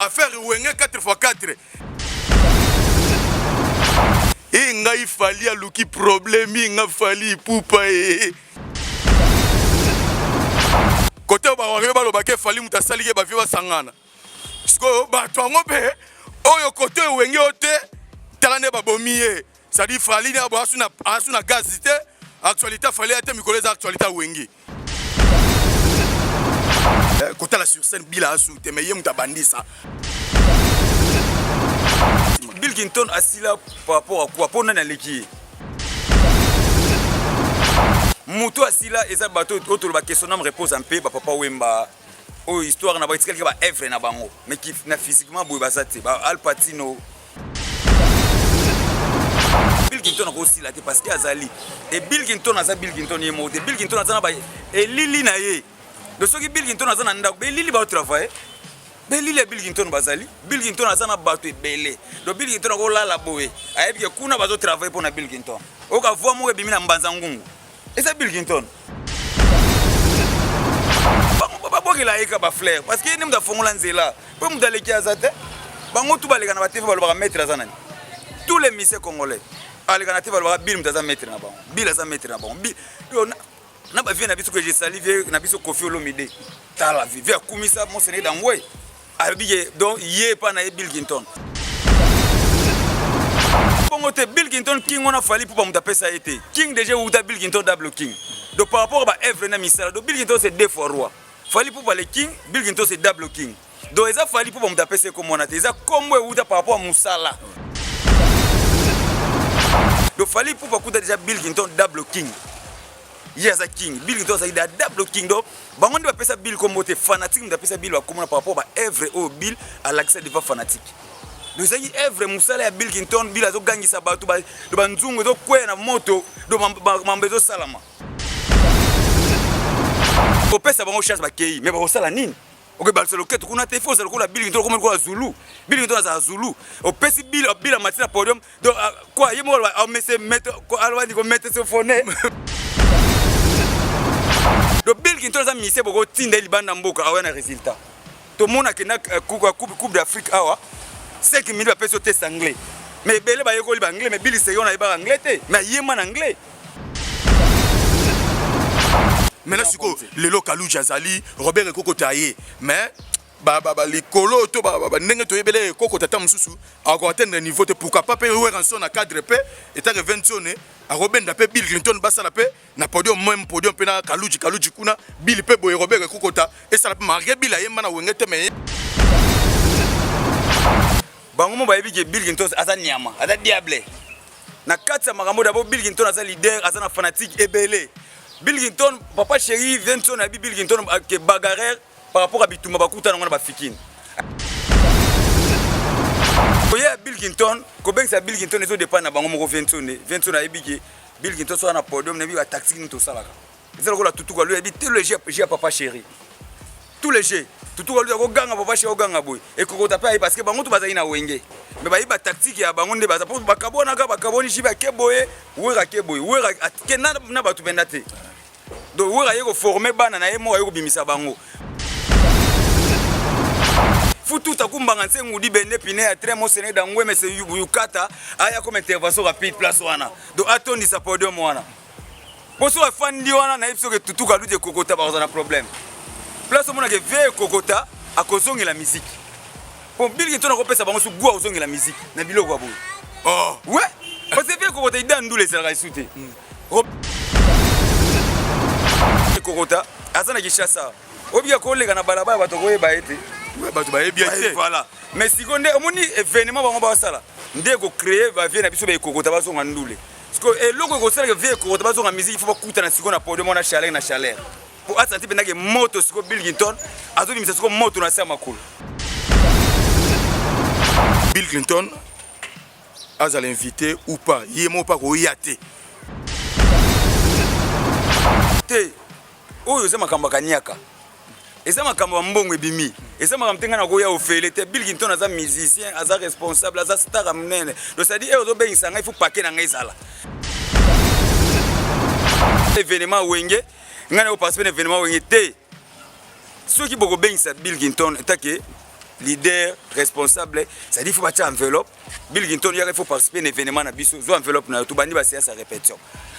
Affaire Wenge 4x4. E ngai Fally aluki problème nga Fally Ipupa e. Kote ba warrior baloba ke Fally mutu asali ke ba vieux basangana. Sikoyo bato yango mpe oyo kote Wenge oyo te tala nde babomi ye. C'est-à-dire Fally ne asu na asu na gaz te. Actualité Fally te mikolo eza actualité Wenge. Eh, kotala sur scène bila asu te mais ye moto abandisa. Bill Clinton asila par rapport à quoi? Mpo nani aleki ye? Moto asila eza bato oyo toloba que son âme repose en paix, ba Papa Wemba oyo histoire na bango etikali kaka ba œuvre na bango, mais qui na physiquement boye baza te, ba Al Pacino. Bill Clinton akosila te parce que azali et Bill Clinton aza Bill Clinton ye moko te. Bill Clinton aza na ba elili na ye. Donc soki Bill Clinton aza na ndako, ba elili ba travailler. Ba elili ya Bill Clinton bazali. Bill Clinton aza na bato ebele. Donc Bill Clinton akolala boye, ayebi ke kuna bazo travailler mpo na Bill Clinton. Oka voix moko ebimi na mbanza ngungu. Eza Bill Clinton. Bango babwakela ye ka ba fleurs parce que ye nde moto afongola nzela. Po moto aleki aza te. Bango tout baleka na ba TV balobaka maître aza nani. Tous les musiciens congolais aleka na TV balobaka Bill moto aza maître na bango. Bill aza maître na bango. Bill na ba vieux na biso que je salue vieux na biso Koffi Olomide. Tala vieux vieux akumisa Monseigneur Dangwe. Alobi ke donc ye epa na ye Bill Clinton. Bongo te Bill Clinton king wana Fally Ipupa moto apesa ye te. King déjà wuta Bill Clinton double king. Donc par rapport ba œuvre na misala donc Bill Clinton c'est deux fois roi. Fally Ipupa le king, Bill Clinton c'est double king. Donc eza Fally Ipupa moto apesa ye kombo wana te. Eza kombo ewuta par rapport à musala. Donc Fally Ipupa kuta déjà Bill Clinton double king. Ye aza king, Bill Clinton azali da double king. Donc bango nde bapesa Bill kombo te, fanatique moto apesa Bill bakomona par rapport ba œuvre oyo Bill alakisa devant fanatique. Donc ezalaki œuvre mosala ya Bill Clinton, Bill azogangisa bato ba banzungu ezokweya na moto, donc mambo ezosalama. Kopesa bango chance bakei, mais bakosala nini? Oke balisa loketo kuna te, il faut ozala lokola Bill Clinton, okoma lokola Zulu. Bill Clinton azala Zulu. Opesi Bill, Bill amati na podium. Donc quoi, ye moko aloba, amese mettre, aloba ndiko mettre se fone. Donc Bill Clinton aza musicien bokotinda ye libanda mboka awa na résultat. Tomona ke na Coupe d'Afrique awa 5 minutes bapesi yo test anglais. Mais ebele bayekoli ba anglais, mais Bill Seyon ayebaka anglais te, mais ayema na anglais. Maintenant sikoyo lelo Kaluji azali, Robert Ekokota aye, mais ba ba ba likolo to ba ba ndenge toyebele Ekokota ata mosusu ako atteindre niveau te, pourquoi pas pe Werrason na cadre pe etake Ventione akobenda pe Bill Clinton basala pe na podium même podium pe na Kaluji, Kaluji kuna Bill pe boye Robert Ekokota esala pe malgré Bill ayemba na Wenge te mais bango mo bayebi ke Bill Clinton aza nyama, aza diable. Na kati ya makambo d'abord Bill Clinton aza leader, aza na fanatique ebele. Bill Clinton, papa chéri Vincent ayebi Bill Clinton ke bagarreur par rapport à bitumba bakuta nango na bafikini. Koya Bill Clinton, kobengisa Bill Clinton ezo dépendre na bango moko Vincent. Vincent ayebi ke Bill Clinton soka na podium nayebi ba tactique nini tosalaka. Eza lokola tutuka lui ayebi tous les jeux ya papa chéri. Tous les jeux. Tutuka lui akoganga papa chéri oganga boye. Ekokota pe aye parce que bango tout bazali na Wenge. Mais bayebi ba tactique ya bango nde baza po bakabonaka bakaboni jibe ake boye, Wera ake boye. Wera akenda na bato penda te. Donc Wera aye ko former bana na ye moko aye kobimisa bango. Fututa kumbanga nse ngudi bende pine ya train mosene dangwe mese yukata aya comme intervention rapide place wana. Donc atondisa podium wana. Poso afandi wana nayebi soki tutuka luti ekokota bakozala na problème. Place omonaka vie ekokota akozongela musique. Po Bill Clinton akopesa bango su goût akozongela musique na biloko ya boye. Oh, ouais. Parce que vie ekokota ida ndula ezalaka esu te. Ekokota aza na Kinshasa. Oyebi akoleka na balabala bato koyeba ye te. Bato bayebi ye te. Voilà. Mais sikoyo nde omoni événement bango basala nde ko créer ba vie na biso ba ekokota bazonga ndule. Sikoyo eloko ekosalaka vie ekokota bazonga musique, il faut bakutana sikoyo na podium wana chaleur na chaleur. Po asanti mpenza ke moto sikoyo Bill Clinton azobimisa sikoyo moto na se ya makolo. Bill Clinton azala invité ou pas, ye moko pa koya te. Te, oyo eza makambo ya kaniaka. Eza makambo ya mbongo ebimi. Eza makambo te ngai nakoya ofele te. Bill Clinton aza musicien, aza responsable, aza star ya monene. Donc c'est-à-dire eh ozobengisa ngai, il faut paquet na ngai ezala. Événement Wenge, ngai nako participer na événement Wenge te. Soki bokobengisa Bill Clinton etake. Leader responsable, c'est à dire faut batia enveloppe. Bill Clinton yaka, il faut participer na événement na biso, zwa enveloppe na yo, tobandi ba séance ya répétition.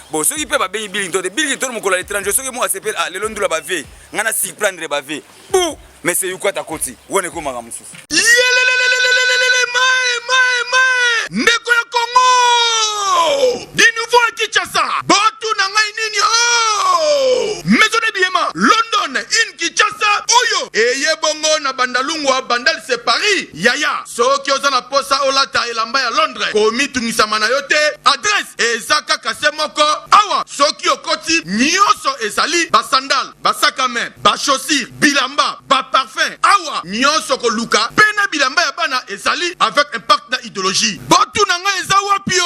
Bon, soki mpe babengi Bill Clinton te, Bill Clinton mokolo ya l'étranger, soki mo asepeli, ah lelo ndula ba vie, nga na surprendre ba vie. Bu, mais c'est yukwata koti, wana ekomaka mosusu. Yelelelelelelele mae mae mae ndeko ya Congo du nouveau à Kinshasa botuna ngai nini oh maison de biyema London in Kinshasa oyo eye bongo na bandalungwa bandal c'est Paris yaya soki oza na posa olata elamba ya Londres komitungisama na yo te adresse eza kaka se moko awa soki okoti nyonso ezali ba sandales ba sac à main ba chaussures bilamba ba parfum awa nyonso koluka pe na bilamba ya bana ezali avec impact na idéologie botuna ngai eza wapi o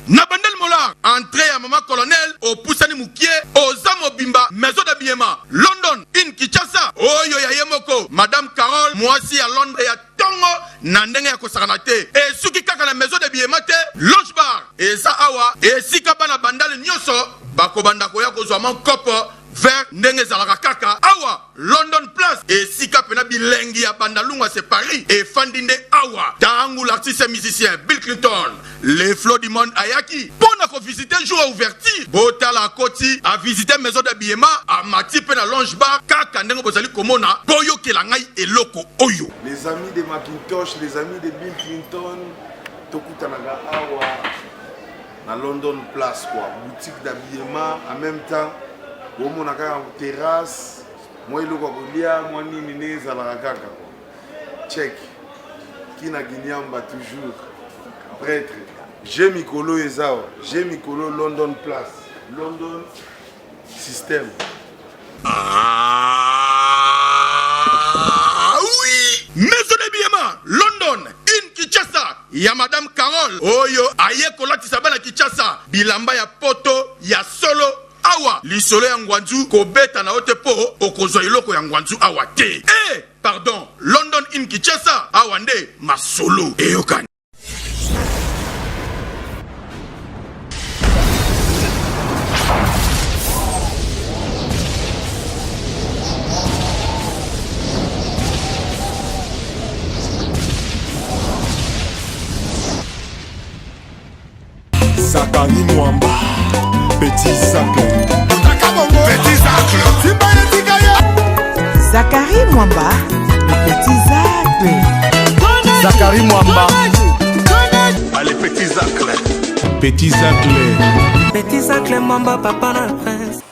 na Bandal Molar entrée ya mama colonel opusani mukie oza mobimba maison d'habillement London in Kinshasa oyo ya ye moko madame Carole mwasi ya Londres ya tongo na ndenge ya kosakana te esuki kaka na maison d'habillement te lounge bar eza awa esika bana Bandal nyonso bakobanda koya kozwa mwa kopo vert ndenge ezalaka kaka awa London Place esika pena bilengi ya Bandalungwa c'est Paris efandi nde awa tangu l'artiste musicien Bill Clinton le flow du monde ayaki mpo na kovisite jour ya ouverture botala akoti avisite maison d'habillement amati mpe na lounge bar kaka ndenge bozali komona boyokela ngai eloko oyo. Les amis de Macintosh, les amis de Bill Clinton, tokutanaka awa na London Place quoi, boutique d'habillement en même temps bomona kaka terrasse, mwa eloko ya kolia, mwa nini ndenge ezalaka kaka quoi. Check Kina Ginyamba toujours prêtre. J'ai mikolo eza awa, j'ai mikolo London Place, London système. Ah oui! Maison d'habillement London in Kinshasa ya Madame Carole oyo aye kolatisa bana Kinshasa bilamba ya poto ya solo awa lisolo ya ngwanzu kobeta na yo te po okozwa eloko ya ngwanzu awa te. Eh pardon London in Kinshasa awa nde masolo eyokani. Zakari Mwamba, Petit Zacle. Petit Zacle. Zakari Mwamba, le petit Zacle. Zakari Mwamba. Allez, Petit Zacle. Petit Zacle. Petit Zacle Mwamba, papa na prince.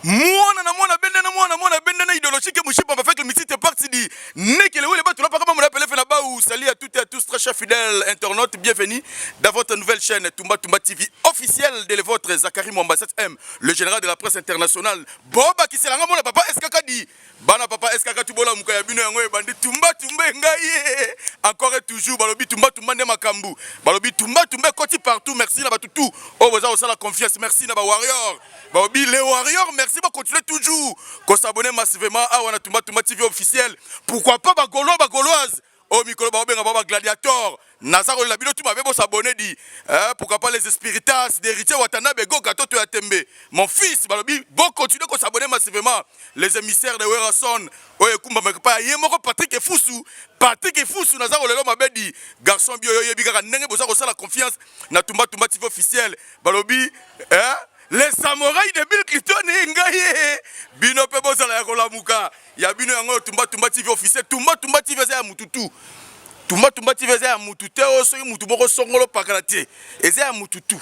Mwana na mwana benda na mwana mwana benda na idéologique mushipa avec le mitite parti di nekele wele bato lapaka mamona pele na baou. Salut à toutes et à tous, très chers fidèles internautes, bienvenue dans votre nouvelle chaîne Tumba Tumba TV officielle de votre Zachary Mwamba 7M, le général de la presse internationale. Boba kiselanga mona papa SKK di bana papa SKK tubola muka ya bino yango ebandi Tumba Tumba ngai encore et toujours balobi Tumba Tumba nde makambu balobi Tumba Tumba koti partout. Merci na batu tout oyo boza kosala confiance, merci na ba warrior balobi les warriors, merci ba continuer toujours ko s'abonner massivement awa na Tumba Tumba TV officielle. Pourquoi pas ba gaulois ba gauloises oyo mikolo baobenga ba gladiator naza kolela bino tuma be bosabonne di eh, pourquoi pas les espiritas d'héritier Watanabe Goga Toto ya Tembe mon fils balobi bo continuer ko s'abonner massivement les émissaires de Werrason oyo ekumbamaka pa ye moko Patrick Efusu Patrick Efusu naza kolela mabe di garçon bio oyo yebi kaka ndenge boza kosala confiance na Tumba Tumba TV officielle balobi eh, les samouraïs de Bill Clinton ngai bino pe bozala ya kolamuka ya bino yango Tumba Tumba TV officiel. Tumba Tumba TV eza ya mutu tu. Tumba Tumba TV eza ya mutu te oyo soki mutu moko songolo pakala te eza ya mutu tu.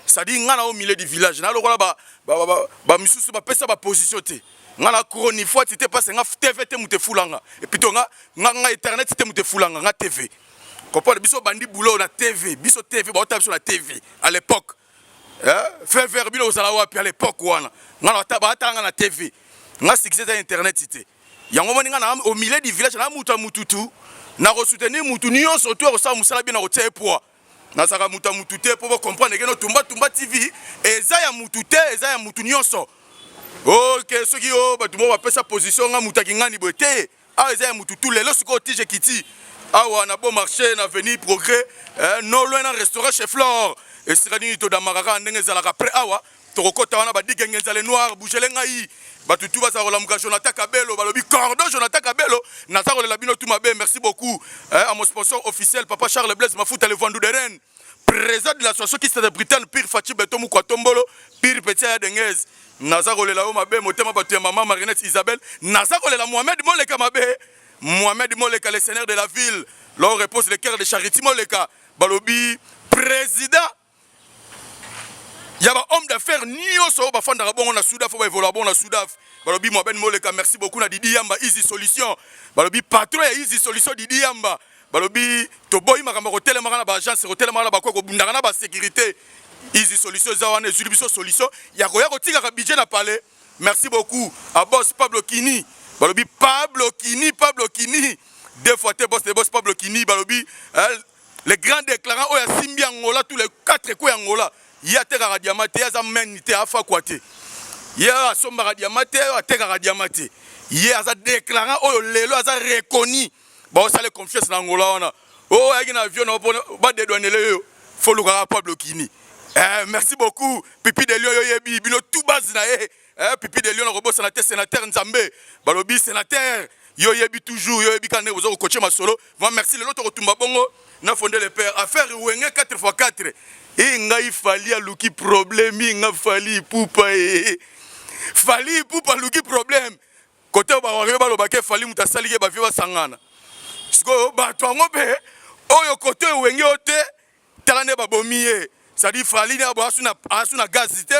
C'est-à-dire nga na au milieu du village na lokola ba ba ba, ba misusu ba pesa ba position te nga na chronifuati te parce nga TV te mutu efulanga et puis to nga nga nga internet te mutu efulanga nga TV comprendre biso bandi boulot na TV biso TV ba biso na TV à l'époque eh fait vers bino ozala wapi à l'époque wana nga na ba tanga na TV nga succès za internet te yango moni nga na au milieu du village na mutu ya mututu na ko soutenir mutu nyonso to akosala mosala bien na kotia ye poids. Nazalaka moto ya mutu te mpo bo comprendre que no Tumba Tumba TV eza ya mutu te, eza ya mutu nyonso. Ok, soki o bato moko bapesa position nga moto ya kingani boye te. Awa eza ya mutu tout. Lelo sikoyo tige kiti awa na Beau Marché na avenue Progrès, eh, non loin na restaurant chez Flore. Esika nini todamaka kaka ndenge ezalaka après awa tokokota wana badigenge nzale noir bougele ngai bato tu bazala kolamuka. Jonathan Kabelo balobi cordon Jonathan Kabelo, naza kolela bino tu mabe. Merci beaucoup, eh, à mon sponsor officiel, papa Charles Blaise Mafuta, le Vandou de Rennes, président de l'association qui de Britain Pire Fachi Beto Mukwa Tombolo Pire Petit ya Dengez. Naza kolela yo mabe, motema bato ya mama Marinette Isabelle. Naza kolela Mohamed Moleka mabe, Mohamed Moleka, le seigneur de la ville, là où repose le cœur de Charity Moleka. Balobi président ya ba homme d'affaires nyonso oyo bafandaka bongo na Sudaf, oyo baevolaka bongo na Sudaf. Balobi Mohamed Moleka, merci beaucoup na Didi Yamba, Easy Solution. Balobi patron ya Easy Solution, Didi Yamba. Balobi toboyi makambo ya kotelemaka na baagence, kotelemaka na bakoki kobundaka na basécurité. Easy Solution eza wana, ezwili biso solution ya koya kotikaka budget na palais. Merci beaucoup à boss Pablo Kini. Balobi Pablo Kini, Pablo Kini deux fois te, boss de boss Pablo Kini. Balobi, eh, le grand déclarant oyo asimbi Angola, tous les quatre coins ya Angola. Ye atekaka diamant te, aza meni te, afakwa te. Ye asombaka diamant te, atekaka diamant te. Ye aza déclarant oyo lelo aza reconnu, baosala confiance na Angola wana. Oyo ayaki na avion na mpona badédouanele yo, fo lukaka Pablo Kini. Eh, merci beaucoup Pipi de Lion, yo yebi bino tout base na ye. Eh, Pipi de Lion, nakobosana te. Sénateur Nzambe, balobi sénateur, yo yebi toujours, yo yebi kaka ndenge boza kokoche masolo. Vraiment merci. Lelo tokotumba bongo na Fonde le Père, affaire Wenge 4x4. E ngai Fally aluki problème, nga Fally Ipupa, e Fally Ipupa aluki problème kote oyo bawario balobaki Fally moto asaliki bavie basangana. Sikoyo bato yango mpe oyo kote oyo Wenge oyo te, tala nde babomi ye. C'est-à-dire Fally nde asu na gaz te.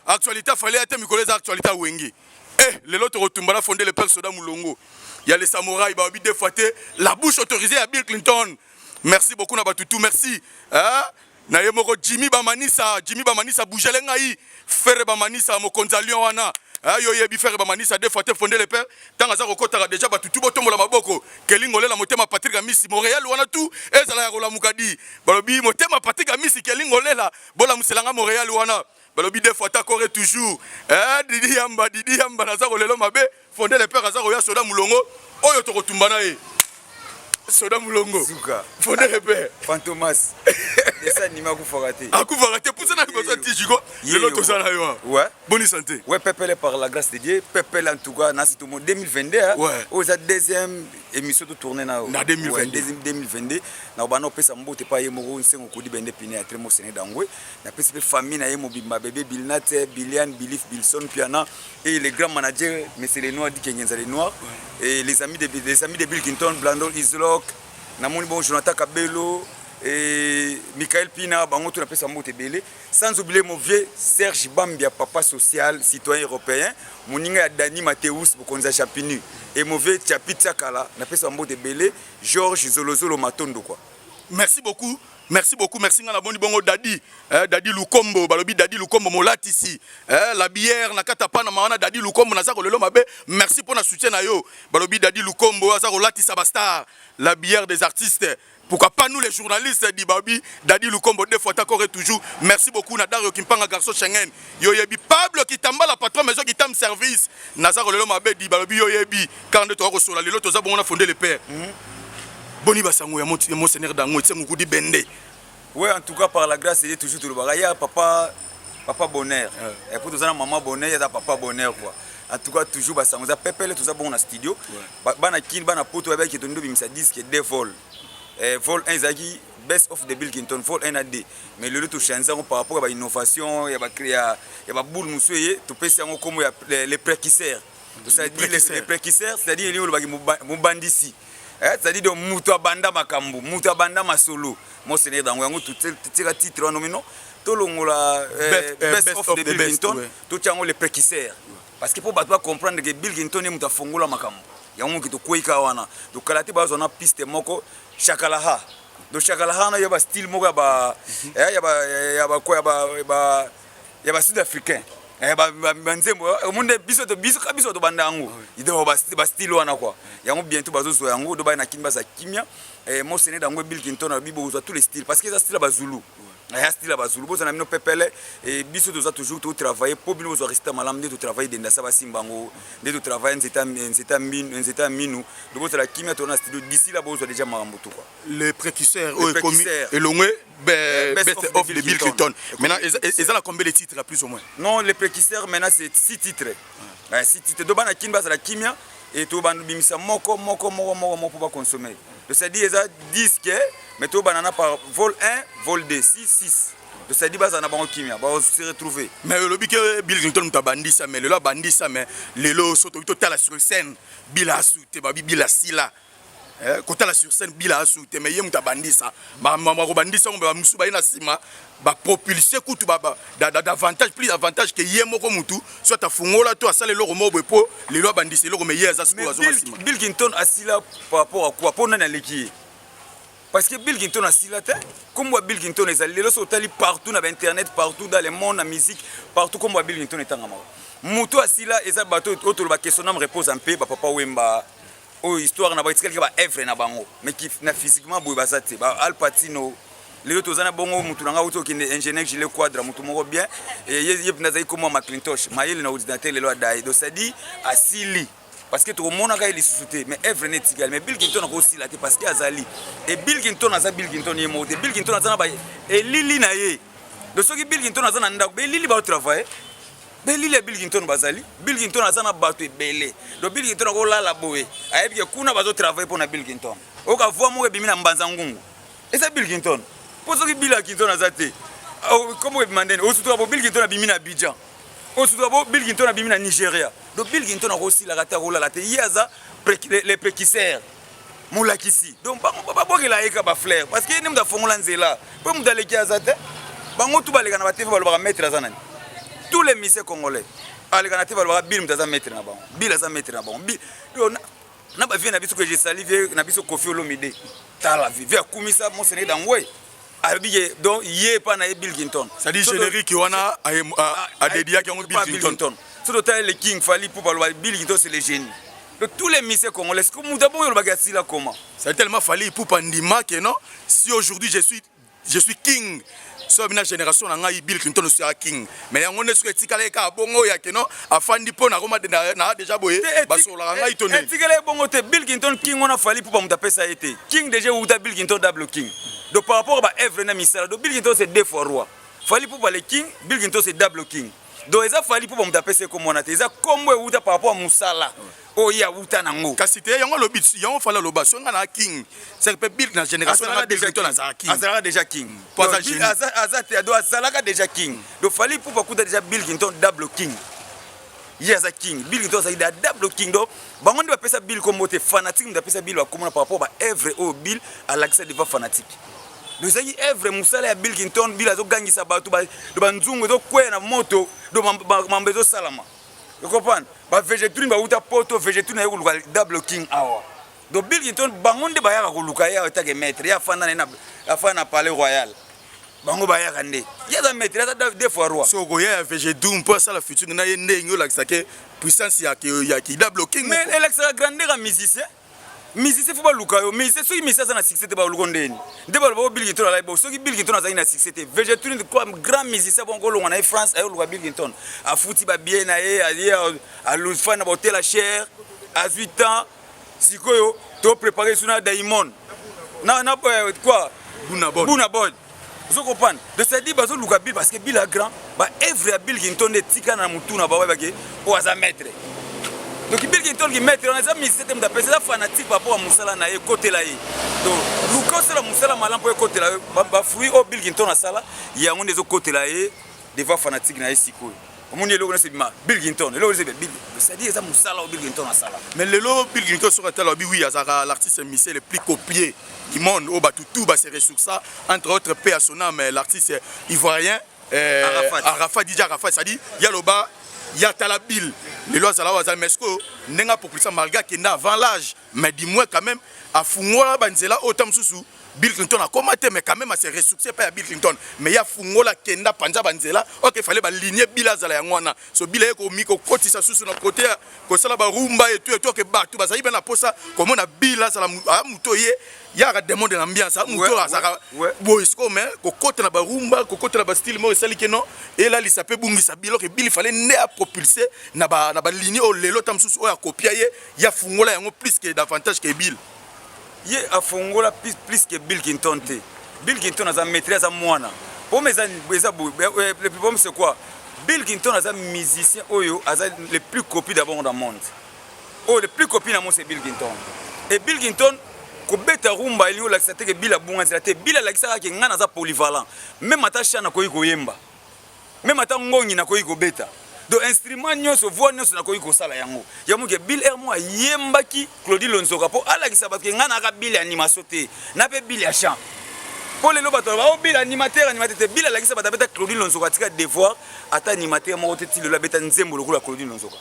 Actualité Fally ya te mikolo eza actualité ya Wenge. Eh, lelo tokotumba na Fonde le Père, Soda Mulongo ya le samouraï. Babi deux fois te, la bouche autorisée ya Bill Clinton. Merci beaucoup na batutu, merci, hein? Na ye moko Jimmy Bamanisa, Jimmy Bamanisa, bougele ngai Frère Bamanisa, mokonzi ya Lion wana. Ah, yo yebi frère Bamanisa, deux fois te, Fonde le Père. Ntango aza kokotaka déjà, bato tu botombola maboko. Kelingolela motema Patrik Amisi, Montréal wana tu ezala ya kolamuka di. Balobi motema Patrik Amisi, Kelingolela, bolamuselanga Montréal wana. Balobi deux fois takore toujours, eh, Didi Yamba, Didi Yamba, naza kolelo mabe. Fonde le Père aza koya, Soda Mulongo oyo tokotumba na ye. Soda Mulongo. Suka. Fonde le Père. Fantomas esa nima akufaka te. Akufaka te. Pusa na liboso ya tijiko. Lelo toza na yo. Ouais. Bonne santé? Ouais, pepele, par la grâce de Dieu, pepele. En tout cas nasi tomo 2022, hein. Oyo eza deuxième émission totourne na Na 2022. Ouais, deuxième 2022. Na bana opesa mbote pa ye moko Nsengo Kodi Bende Pine ya Tremo Sene Dangwe. Napesi mpe famille na ye mobimba, bébé Bilnat, Bilian, Bilif, Bilson Piana et le grand manager monsieur Lenoir Dikengenza Lenoir et les amis de Bill Clinton, Blandon Islok. Namoni bon Jonathan Kabelo et Michael Pina, bango tout napesa mbote ebele, sans oublier mon vieux Serge Bambia, papa social, citoyen européen, moninga ya Dani Mateus, mokonzi ya Chapinu, et mon vieux Chapi Tsakala, napesa mbote ebele, Georges Zolozolo Matondo quoi. Merci beaucoup, merci beaucoup, merci. Nga naboni bongo Dadi, eh, Dadi Lukombo. Balobi Dadi Lukombo molatisi, eh, la bière na kata pana mawana. Dadi Lukombo, naza kolelo mabe. Merci pour na soutien na yo. Balobi Dadi Lukombo aza kolatisa ba star, la bière des artistes. Pourquoi pas nous les journalistes? Dit babi Dadi Lukombo, deux fois d'accord et toujours. Merci beaucoup na Dario Kimpanga, garçon Schengen. Yo yebi Pablo Kitambala, patron maison Kitam service. Naza kolelo mabe di balobi yo yebi. Quand to ko sola lelo toza bongo na Fondé le Père. Boni basango ya monseigneur Dango Etienne Kudi Bende? Ouais, en tout cas, par la grâce de Dieu, toujours tout le bagaya, papa, papa bonheur. Et pour tous maman bonheur, il y a papa bonheur quoi. En tout cas, toujours basango za pepele, tout ça bon na studio. Bana kin, bana poto avec tondo bimisa disque deux vol. Eh, vol 1 ezalaki Best of the Bill Clinton, vol 1 na 2. Mais lelo tochange yango par rapport ya bainnovation ya ya baboule mosusu eye, topesi yango kombo ya les précurseurs. C'est-à-dire les précurseurs, c'est-à-dire elingi olobaki mobandisi. Eh, c'est-à-dire donc moto abanda makambo, moto abanda masolo, monseigneur dango. Yango totika titre wana mino tolongola Best of the Bill Clinton, totia yango les précurseurs, parce que mpo bato bacomprendre que Bill Clinton ye moto afongola makambo yango. Moki tokweyika wana, tokala te, bazwa na piste moko Shakalaha. Donc Shakalaha wana ya bastyle moko ya ba ya ba ya ba ya ba ya ba sud africain, banzembo omonde biso biso ka biso tobanda yango. Donc bastyle wana quoi, yango bientôt bazozwa yango. Do baya na kini baza kimia. Eh, Mosene dango Bill Clinton alobi bokozwa tous les styles parce que eza style ya bazulu aya style ya bazulu bozala na bino pepele e biso toza toujours totravaille mpo bino bozwa résultat malamu nde totravaille dendasa basimba yango nde totravaille nzeta nzeta minu nzeta ya minu do bozala kimia toza na studio d'ici là bozwa déjà makambo tout quoi. Le précurseur oyo ekomi elongwe best of de Bill Clinton maintenant eza na combien de titres plus ou moins? Non, le précurseur maintenant c'est 6 titres. Ouais, 6 titres do bana kin bazala kimia et to bana bimisa moko moko moko moko moko po ba consommer. Donc c'est à dire eza disque mais to bana na par vol 1, vol 2, 6 6. Donc c'est à dire bazala na bango kimia, ba se retrouver. Mais olobi ke Bill Clinton moto abandisa mais lelo abandisa mais lelo so toki totala sur scène Bill asu te babi Bill asila. Eh, kotala sur scène Bill asu te mais ye moto abandisa. Ba kobandisa ngo ba musu baye na sima ba propulser kutu ba davantage plus avantage que ye moko mutu soit afungola to asala eloko moko boye po lelo abandisa eloko mais ye aza sikoyo azonga nsima. Bill Clinton asila par rapport à quoi? Po nani aleki ye? Parce que Bill Clinton asila te. Kombo ya Bill Clinton ezali lelo so otali partout na ba internet partout dans le monde na musique partout kombo ya Bill Clinton etangamaka. Mutu asila eza bato oyo toloba que son âme repose en paix ba papa Wemba oyo histoire na bango etikali kaka ba œuvre na bango mais qui na physiquement boye baza te ba Al Pacino lelo toza na bongo mutu na ngai auti okende ingénieur Gilet Quadra mutu moko bien ye ye mpenza azali komwa Macintosh mayele na ordinateur lelo adaye donc c'est à dire asili parce que tokomonaka ye lisusu te mais œuvre ne etikali mais Bill Clinton akosila te parce que azali et Bill Clinton aza Bill Clinton ye moko te. Bill Clinton aza na ba elili na ye donc soki Bill Clinton aza na ndako ba elili bao travailler Belili ya Bill Clinton bazali. Bill Clinton aza na bato ebele. Donc Bill Clinton akolala boye. Ayebi ke kuna bazo travailler pona Bill Clinton. Oka voix moko ebimi na mbanza ngungu. Eza Bill Clinton. Po soki Bill Clinton aza te. Kombo ebima ndeni. Osutuka bo Bill Clinton abimi na Abidjan. Osutuka bo Bill Clinton abimi na Nigeria. Donc Bill Clinton akosilaka te akolala te. Ye aza le précurseur. Molakisi. Donc bango babwakela ye ka ba fleurs parce que ye nde moto afongola nzela. Po moto aleki aza te. Bango tout baleka na ba TV balobaka maître aza nani? Tous les musiciens congolais aleka na TV balobaka Bill moto aza maître na bango. Bill aza maître na bango. Bill na ba vieux na biso que je salue vieux na biso Koffi Olomide. Tala vieux akumisa Monseigneur Dangwe. Alobi ke donc ye epa na ye Bill Clinton. C'est-à-dire générique wana adédiaki yango Bill Clinton. Soki totali le King Fally Ipupa aloba Bill Clinton c'est le génie. Donc tous les musiciens congolais, ce que moto abongi olobaki asila comment? C'est tellement Fally Ipupa ndima que non, si aujourd'hui je suis king so bina génération na ngai Bill Clinton aussi king mais yango nde soki etikala kaka bongo ya ke non afandi mpo nakoma na déjà boye basololaka ngai to nini? Etikala ye bongo te. Bill Clinton king wana Fally Ipupa moto apesa ye te. King déjà euta Bill Clinton double king. Donc par rapport ba œuvre na misala, donc Bill Clinton c'est deux fois roi. Fally Ipupa le king, Bill Clinton c'est double king. Donc eza Fally Ipupa moto apesa ye kombo wana te, eza kombo euta par rapport ya mosala oyo ye awuta nango. Kasi te yango alobi yango Fally aloba soki ngai na king c'est que Bill na génération na Bill Clinton azalaka king. Azalaka déjà king. Po aza génie. Aza te donc azalaka déjà king. Donc Fally Ipupa akuta déjà Bill Clinton double king. Ye aza king, Bill Clinton azalaki da double king. Donc bango nde bapesa Bill kombo te, fanatique moto apesa Bill bakombo na par rapport ba œuvre oyo Bill alakisa devant fanatique. Donc ezalaki œuvre mosala ya Bill Clinton, Bill azogangisa bato ba banzungu ezokweya na moto, donc mambo ezosalama. You comprendre? Ba Vegetrune bauta poto, Vegetrune aye koluka double king awa. Donc Bill Clinton bango nde bayaka koluka ye awa etake maître, ye afanda na ye na afanda na palais royal. Bango bayaka nde. Ye aza maître, aza deux fois roi. So koya ya Vegedoum mpo asala futur na ye ndenge olakisa ke puissance ya ki double king. Mais elakisaka grandeur ya musicien. Musicien faut baluka yo. Musicien soki musicien aza na succès te baluka ndeni. Nde baloba bo Bill Clinton alai bo soki Bill Clinton azalaki na succès te. Vegetrune quoi grand musicien bon kolonga na ye France ayo luka Bill Clinton. Afuti ba billet na ye aye alufa na ba hôtel à cher. Azui temps sikoyo to préparer suna Diamond. Na na quoi Buna Bod. Buna Bod. Ozo comprendre? Donc c'est à dire bazo luka Bill parce que Bill a grand, ba œuvre ya Bill Clinton nde tika na mutu na ba bayeba ke oyo aza maître. Donc Bill Clinton ki maître wana eza musicien te moto apesa eza fanatique par rapport ya mosala na ye ekotela ye. Donc luka osala mosala malamu mpo ekotela yo ba fruit oyo Bill Clinton asala yango nde ezokotela ye devant fanatique na ye sikoyo. Omoni eloko nyonso ebima Bill Clinton, eloko nyonso ebima Bill. C'est-à-dire eza mosala oyo Bill Clinton asala. Mais lelo Bill Clinton soki atala bi oui azalaka l'artiste musicien le plus copié du monde oyo bato tout ba se ressourça entre autres paix à son âme l'artiste ivoirien Arafat. Arafat DJ Arafat c'est-à-dire yaloba ya tala Bill lelo azala oyo azala mais est-ce que ndenge apopulisa malgré akenda avant l'âge mais du moins quand même afungola banzela oyo ta mosusu. Bill Clinton akoma te, mais quand même ase ressource epai ya Bill Clinton. Mais ye afungola, akenda panza banzela. Ok, fallait baligne Bill azala yango wana. So Bill aye komi kokotisa susu na kote ya kosala barumba etu etu. Ok, bato bazali mpe na posa komona Bill azala moto ye yaka demande na ambiance, moto oyo azalaka boye sikoyo. Mais kokota na barumba, kokota na bastyle moko esali ke non, elalisa mpe bungisa Bill. Ok, Bill fallait nde apropulse na baligne oyo lelo ta mosusu oyo akopia ye, ye afungola yango plus que davantage que Bill. Ye afongola plus que Bill Clinton te. Bill Clinton aza maître, aza mwana. Problème eza boye, le problème, c'est quoi? Bill Clinton aza musicien oyo aza le plus copie d'abord dans le monde. Oyo le plus copie na monde, c'est Bill Clinton. Et Bill Clinton kobeta rumba elingi olakisa te ke Bill abunga nzela te. Bill alakisaka ke ngai naza polyvalent, même ata chant nakoki koyemba, même ata ngongi nakoki kobeta. Donc instrument nyonso, voix nyonso nakoki kosala yango. Yango ke Bill r mo ayembaki Claudie Lonzoka mpo alakisa bato ke ngai naka Bill ya animation te, na mpe Bill ya chant. Mpo lelo bato bao Bill animateur, animateur te. Bill alakisa bato abeta Claudie Lonzoka, atika devoir. Ata animateur moko te ti lelo abeta nzembo lokola Claudie Lonzoka,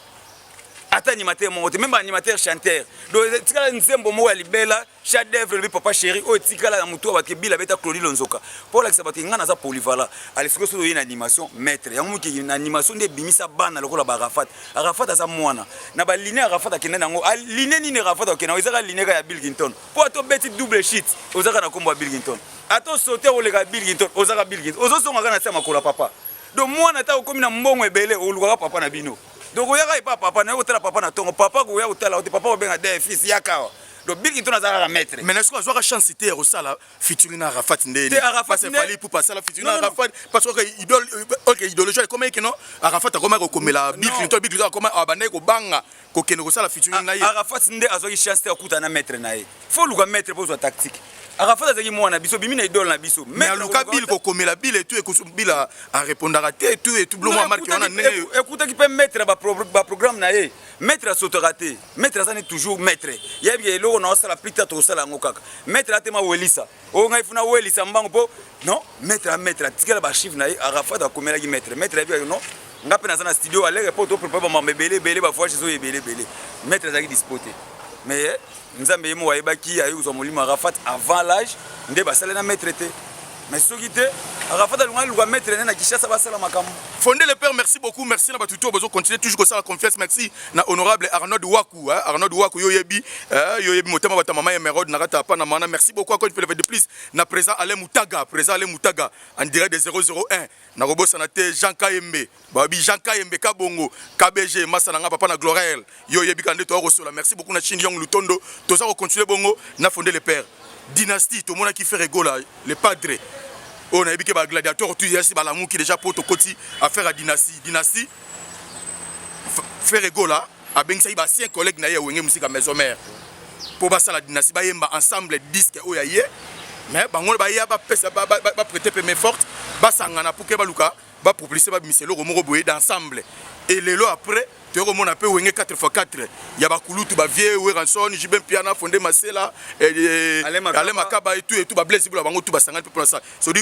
ata animateur moko te, même baanimateur chanteur. Donc etikala nzembo moko ya libela, chef d'œuvre lobi Papa Chéri, oyo etikala na motu ya bato ke Bill abeta Claudie Lonzoka mpo olakisa bato ke ngai naza polyvalent. Ale sikoyo soki oye na animation, maître yango mokili na animation nde ebimisa bana lokola baarafat. Arafat aza mwana na baline. Arafat akende nango line nini? Arafat akende yango ezaka line kaka ya Bill Clinton, mpo ata obeti double shit, ozaka na nkombo ya Bill Clinton. Ata osote oleka Bill Clinton, ozaka Bill Clinton, ozozonga kaka na tia makolo ya papa. Donc mwana, ata okomi na mbongo ebele, olukaka papa na bino. Donc oyaka epa papa na yo kotala papa na ntongo, papa koya kotala te, papa kobenga de fils, yaka awa. Donc Bill Clinton aza kaka maître. Mais sikoyo azwaka chance te ya kosala featuring na Arafat nde? Te, Arafat parce Fally Ipupa asala featuring na Non, non, non. Arafat parce que idole, ok, idéologie ekoma eke non, Arafat akoma kokomela Bill Non. Clinton. Bill Clinton akoma abandaki kobanga kokende kosala featuring na ye. Arafat nde azwaki chance te akuta na maître na ye. Fo luka maître mpo ozwa tactique. Arafat azalaki mwana biso, bimi na idole na biso. Mais aluka Bill kokomela Bill etu Bill arépondaka te etu etu biloko ya marke wana ndenge. Ekutaki mpe maître baprogramme na ye. Maître asotaka te, maître aza ne toujours maître. Yebi eloko na osala, plus tard tokosala yango kaka. Maître atema welisa oyo ngai funa welisa mbango mpo non, maître a maître atikala baarchive na ye. Arafat akomelaki maître, maître ayebi non, nga mpe naza na studio alere mpo toprépare bamambo ebele ebele, bavoyage ezoyo ebele ebele. Maître azalaki dispo te, mais Nzambe ye moko ayebaki aye kozwa molimo Arafat avant l'âge. Nde basali na maître te, mais soki te, Arafat alunga aluka maître ne na Kinshasa, basala makambo. Fondé le père, merci beaucoup. Merci na batuto bozo continuer toujours kosala confiance. Merci na honorable Arnaud Waku, hein, Arnaud Waku yoyebi, hein, yoyebi motema bata mama Emerald na kata pa na mana. Merci beaucoup encore une fois de plus na président Alain Moutaga, président Alain Moutaga en direct de 001. Na kobosana te Jean Kayembe, babi Jean Kayembe Kabongo, KBG, masa na nga papa na Glorel. Yo yebi kande to kosola. Merci beaucoup na Chine Young Lutondo. Toza ko continuer bongo na Fondé le père. Dynastie, tomonaki Ferre Gola, le padre. Oyo nayebi ke bagladiateur tu yasi balamuki déjà po tokoti affaire ya dynastie. Dynastie, Ferre Gola abengisaki baancien collègue na ye ya Wenge Musica Maison Mère mpo basala dynastie, bayemba ensemble disque oyo ya ye. Mais bango baya bapesa, baprêter mpe main forte, basangana pour ke baluka bapropulse, babimisa eloko moko boye d'ensemble. Et lelo après toye komona mpe Wenge 4x4 ya bakulutu, bavie Werrason, JB Mpiana, Fonde Masela, Alain Makaba. Alain Makaba etu etu, bablaise bula bango tu basangani mpe mpona sa sodi.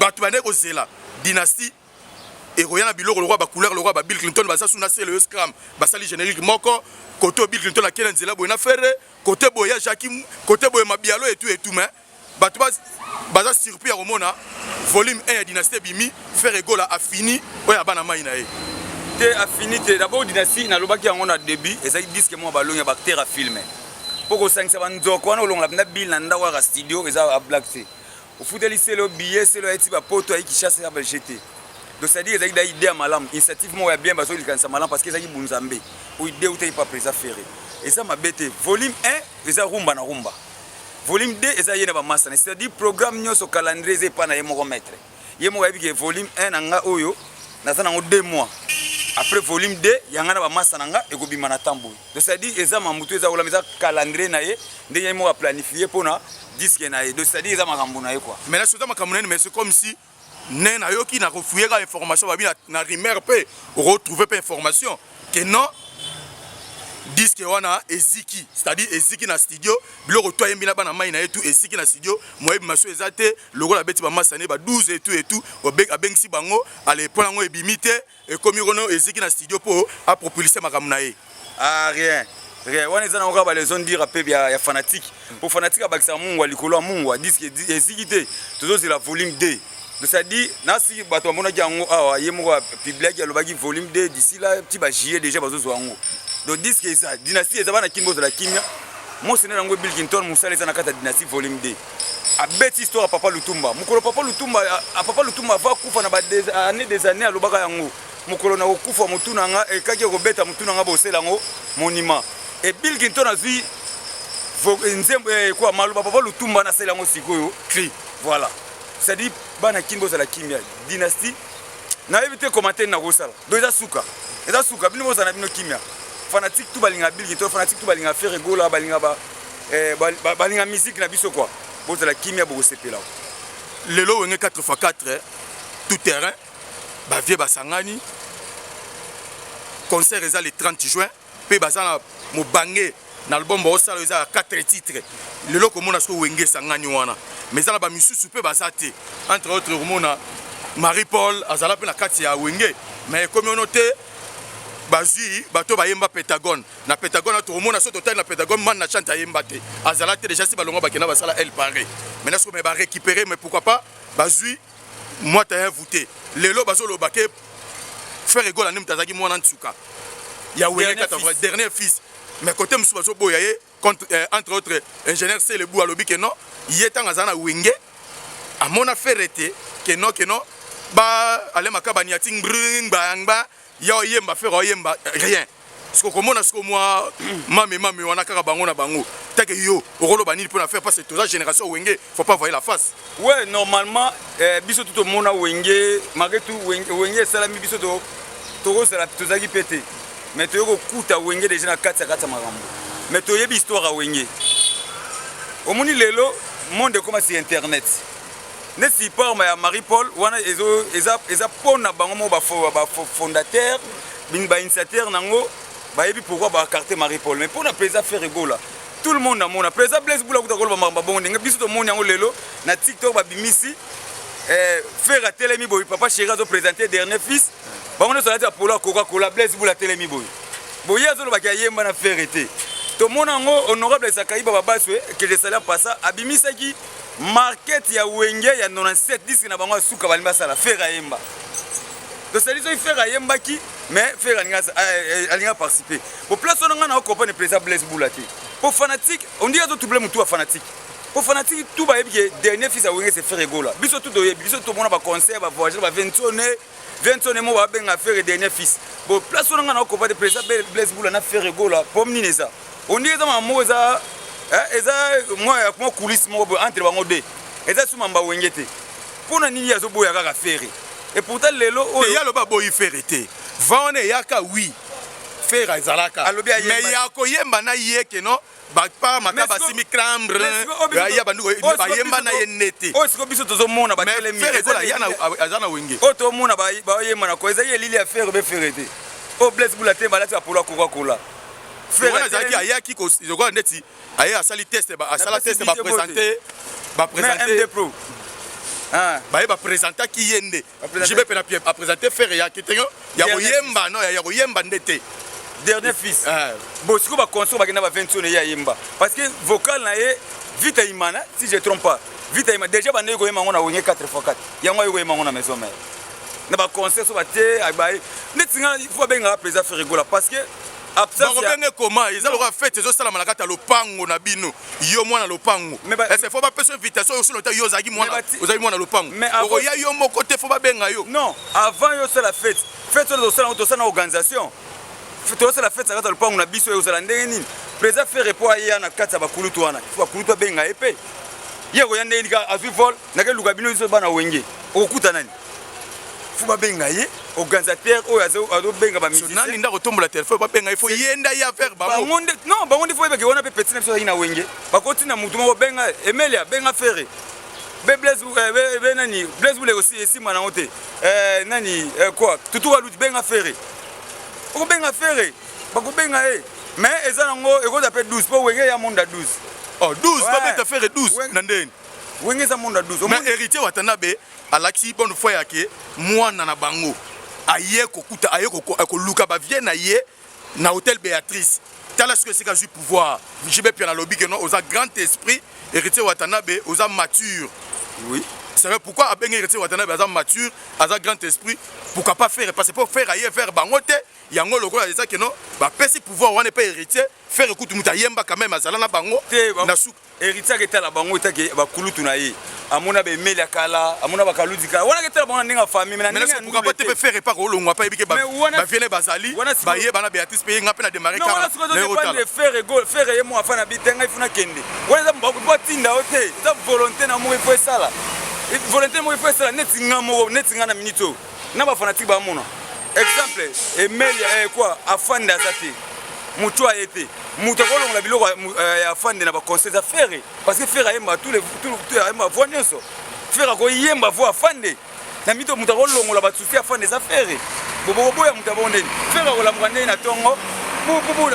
Bato bandeki kozela dynastie ekoya na biloko lokola bacouleur, lokola ba Bill Clinton baza su na sele oyo scram basali générique moko kote oyo Bill Clinton akei na nzela boye na Ferre, kote boye ya Jacki, kote boye Mabialo etu etu. Mais bato baza surpris ya komona volume 1 ya dynastie ebimi, Ferre Gola afini oyo ya bana mai na ye. Te, afini te. D'abord dynastie, nalobaki yango na début, ezalaki disque moko balongi ya baacteur ya film mpo kosangisa banzoko wana, olongola mpenza Bill na ndako kaka studio, eza ablague te. Ofuteli selo billet, selo ayeti bapoto, ayi Kinshasa ya belge te. Donc c'est à dire ezalaki da idée ya malamu, initiative moko ya bien, bazolikanisa malamu parce que ezalaki bunzambe oyo idée eutaki pa président Ferre. Eza mabe te. Volume 1 eza rumba na rumba, volume 2 eza ye na bamasana. C'est à dire programme nyonso, calendrier eza epa na ye moko maître. Ye moko ayebi ke volume 1 na nga oyo naza nango 2 mois après, volume 2 ya nga na bamasa na nga ekobima na temps boye. Donc c'est à dire eza mamutu, eza kolama, eza calendrier na ye ndenge ye moko aplanifie mpona disque na ye. Donc c'est à dire eza makambo na ye quoi. Mais na eza makambo nani? Mais c'est comme si ne nayoki na kofuye kaka information babi na rumeur mpe retrouver mpe information ke non, disque wana eziki, c'est-à-dire eziki na studio. Biloko to ayembi na bana mai na ye tu eziki na studio, moyebi maso eza te. Lokola abeti bamasa ne ba 12 etu etu, abengisi bango ale mpo yango ebimi te, ekomi kono eziki na studio mpo apropulse makambo na ye. Ah, rien. Rien wana eza nango kaka ba les on dira pe ya, ya fanatique. Po fanatique abakisaka mungwa likolo ya mungwa disque eziki te. Tozozela volume 2. Donc ça dit nasi bato bamonaki yango awa ye moko apubliaki alobaki volume 2 d'ici là ti ba juillet déjà bazozwa yango. Donc disque eza dynastie eza bana kimbo ozala kimia. Mosene nango Bill Clinton musala eza na kati ya dynastie volume 2. Abeti histoire ya papa Lutumba. Mokolo papa Lutumba a papa Lutumba va kufa na ba des années des années alobaka yango. Mokolo na kokufa mutu na nga ekaki ekobeta mutu na nga bosela yango monument. Et Bill Clinton azui nzembo eh, quoi maloba papa Lutumba na sela yango sikoyo cri. Voilà. C'est-à-dire bana kin bozala kimia dynastie nayebi te commentaire nakosala donc eza suka eza suka bino bozala na bino kimia fanatique tout balinga Bill Clinton fanatique tout balinga Ferre Gola balinga ba eh, balinga musique na biso quoi bozala kimia bokosepela lelo wenge 4 x 4 tout terrain ba vieux basangani concert eza le 30 juin mpe baza na mobange na album baosala eza ya 4 titres lelo komona soki wenge esangani wana mais eza na bamisusu mpe baza te entre autres komona marie paul azala mpe na kati ya wenge mais ekomi ono te bazwi bato bayemba pentagone na pentagone tokomona soki totali na pentagone man na chante ayemba te azala te déjà si balongo bakenda basala el pare maintenant soki me barécupéré mais pourquoi pas bazwi mwata ya voûte lelo bazoloba ke Ferre Gola nde moto azalaki mwana nsuka ya Wenge kata dernier fils mais côté mosusu bazoboya ye contre euh, entre autres ingénieur Selebu alobi ke non ye ntango aza na Wenge amona Ferre te ke non ke non ba alemaka baniati ngba ngba ya oyemba Ferre oyemba rien siko komona siko mwa mame mame wana kaka bango na bango take yo okoloba nini mpona faire parce que toza génération wenge faut pas voyer la face ouais normalement eh, biso tout tomona wenge malgré tout wenge, wenge esalami biso to tokozala tozalaki mpe te mais toye kokuta wenge deja na kati ya kati ya makambo mais toyebi histoire ya wenge omoni lelo monde ekoma si internet neti parma ya marie paul wana eza, eza mpo na bango moko bafondateur bainitiateur nango bayebi pourquoi baakarte marie paul mais mpo na président ferre gola tout le monde amona président blaise bula kuta koloba makambo bongo ndenge biso tomoni yango lelo na tiktok babimisi eh, ferre atelemi boye papa chéri azopresente dernier fils bango nyonso alati apolo ya coca cola blaise bula atelemi boye boye azolobaki ayemba na ferre te tomona yango honorable zakaiba babaswe que je salue pasa abimisaki Market ya wenge ya 97 disque na bango ya suka balingi basala Ferre ayemba. Tosali soki Ferre ayembaki mais Ferre alinga eh, eh, alinga participer. Bo place wana nga na comprendre président Blaise Bula te. Po fanatique, on dirait azo troubler mutu ya fanatique. Po fanatique tout bayebi que dernier fils ya wenge c'est Ferre Gola. Biso tout toyebi, biso tout mona ba concert, ba voyager, ba ventone, ventone mo ba benga Ferre dernier fils. Bo place wana nga na comprendre président Blaise Bula na Ferre Gola, pom nini eza? On dirait eza makambo moko eza eh, eza mwa mwa coulisse moko boye entre bango de eza suma mba wenge te mpo na nini ye azoboya kaka Ferre et pourtant lelo oyo ye aloba aboyi Ferre te vent wana eyaka oui Ferre azalaka alobi mais ya koyemba na ye ke non bapa maka basimi crambre ya bandu bayemba na ye nde te oyo sikoyo biso tozomona batelemi Ferre Gola aza na wenge oyo tomona bayemba na ko ezali elili ya Ferre be Ferre te oyo Blaise Bula te balati bapolo ya Coca Cola wana azalaki ayaki lokola ndeti aye asali test asala test ba présenter ba présenter pro baye ba présentaki ye nde JB pe na a présenter Ferre ya kitengo ya koyemba non ya koyemba nde te dernier fils bon sikoyo baconso bakenda ba 20 ye ayemba parce que vocal na ye vita imana si je trompe pas vita imana déjà bandeki koyemba yango na wenge 4 x 4 yango aye koyemba yango na maison mère na baconcert so batie baye neti nga fo babengaka président Ferre Gola parce que bakobenge koma eza lokola fete ezosalama na kati ya lopango na bino yo mwana lopango ese fo bapesa invitation oyo sino te yo ozalaki mwana ozalaki mwana lopango okoya yo moko te fo babenga yo non avant yo osala fete fete oyo tosala yango tosala na organisation tozosala fete na kati ya lopango na biso ekozala ndenge nini président Ferre mpo aya na kati ya bakulutu wana fo bakulutu abenga ye mpe ye akoya ndenge nini kaka azwi vol nakeluka bino biso bana wenge okokuta nani fo babenga ye organisateur oyo azobenga ba musicien nani nda kotombola telefone babenga ye fo ye nda ye affaire bango nde non bango nde fo yebake wana mpe petit na biso azalaki na wenge bakotinda motu moko benga emelia benga Ferre be Blaise eh, be, be nani Blaise Bule osi esimba nango te eh, nani eh, quoi Tutu Waluti benga Ferre okobenga Ferre bakobenga ye mais eza nango ekozala mpe 12 mpo wenge ya monde ya 12 oh 12 babeta Ferre 12 na ndeni wenge eza monde ya 12 mais héritier Watanabe alakisi bonne foi yake mwana na bango aye kokuta aye koluka ba vie na ye na hôtel Béatrice. Tala sikoyo esika azwi pouvoir. JB Mpiana alobi que non, oza grand esprit, Héritier Watanabe oza mature. Oui. C'est vrai pourquoi abenge Héritier Watanabe aza mature, aza grand esprit, pourquoi pas faire parce que pour faire aye vers bango te, yango lokola eza que non, ba pesi pouvoir wana pe Héritier, faire kutu mutu ayemba quand même azala na bango te na suka. Héritier aketala bango etake bakulutu na ye amona baemeli ya kala amona bakaludi kala wana aketala bango na ndenge ya famille mais na ndenge ya pourquoi pas te faire pas kolongwa pa yebike ba viene bazali bayeba na Béatrice pe nga pe na démarrer kaka na yotala faire go faire ye mo afana bitenga ifuna kende wana eza batinda yo te eza volonté na moko ifo esala volonté moko ifo esala neti nga moko neti nga na minute oyo na bafanatike bamona exemple emeli eh, quoi afande aza te motu aye te moto akolongola biloko ya afande na baconseil eza Ferre parce que Ferre ayemba tous les ayemba voix nyonso. Ferre akoyemba voix afande na mito, moto akolongola basusi afande eza Ferre. Bobokoboya moto abongo ndeni Ferre akolamuka ndeni na ntongo pupupu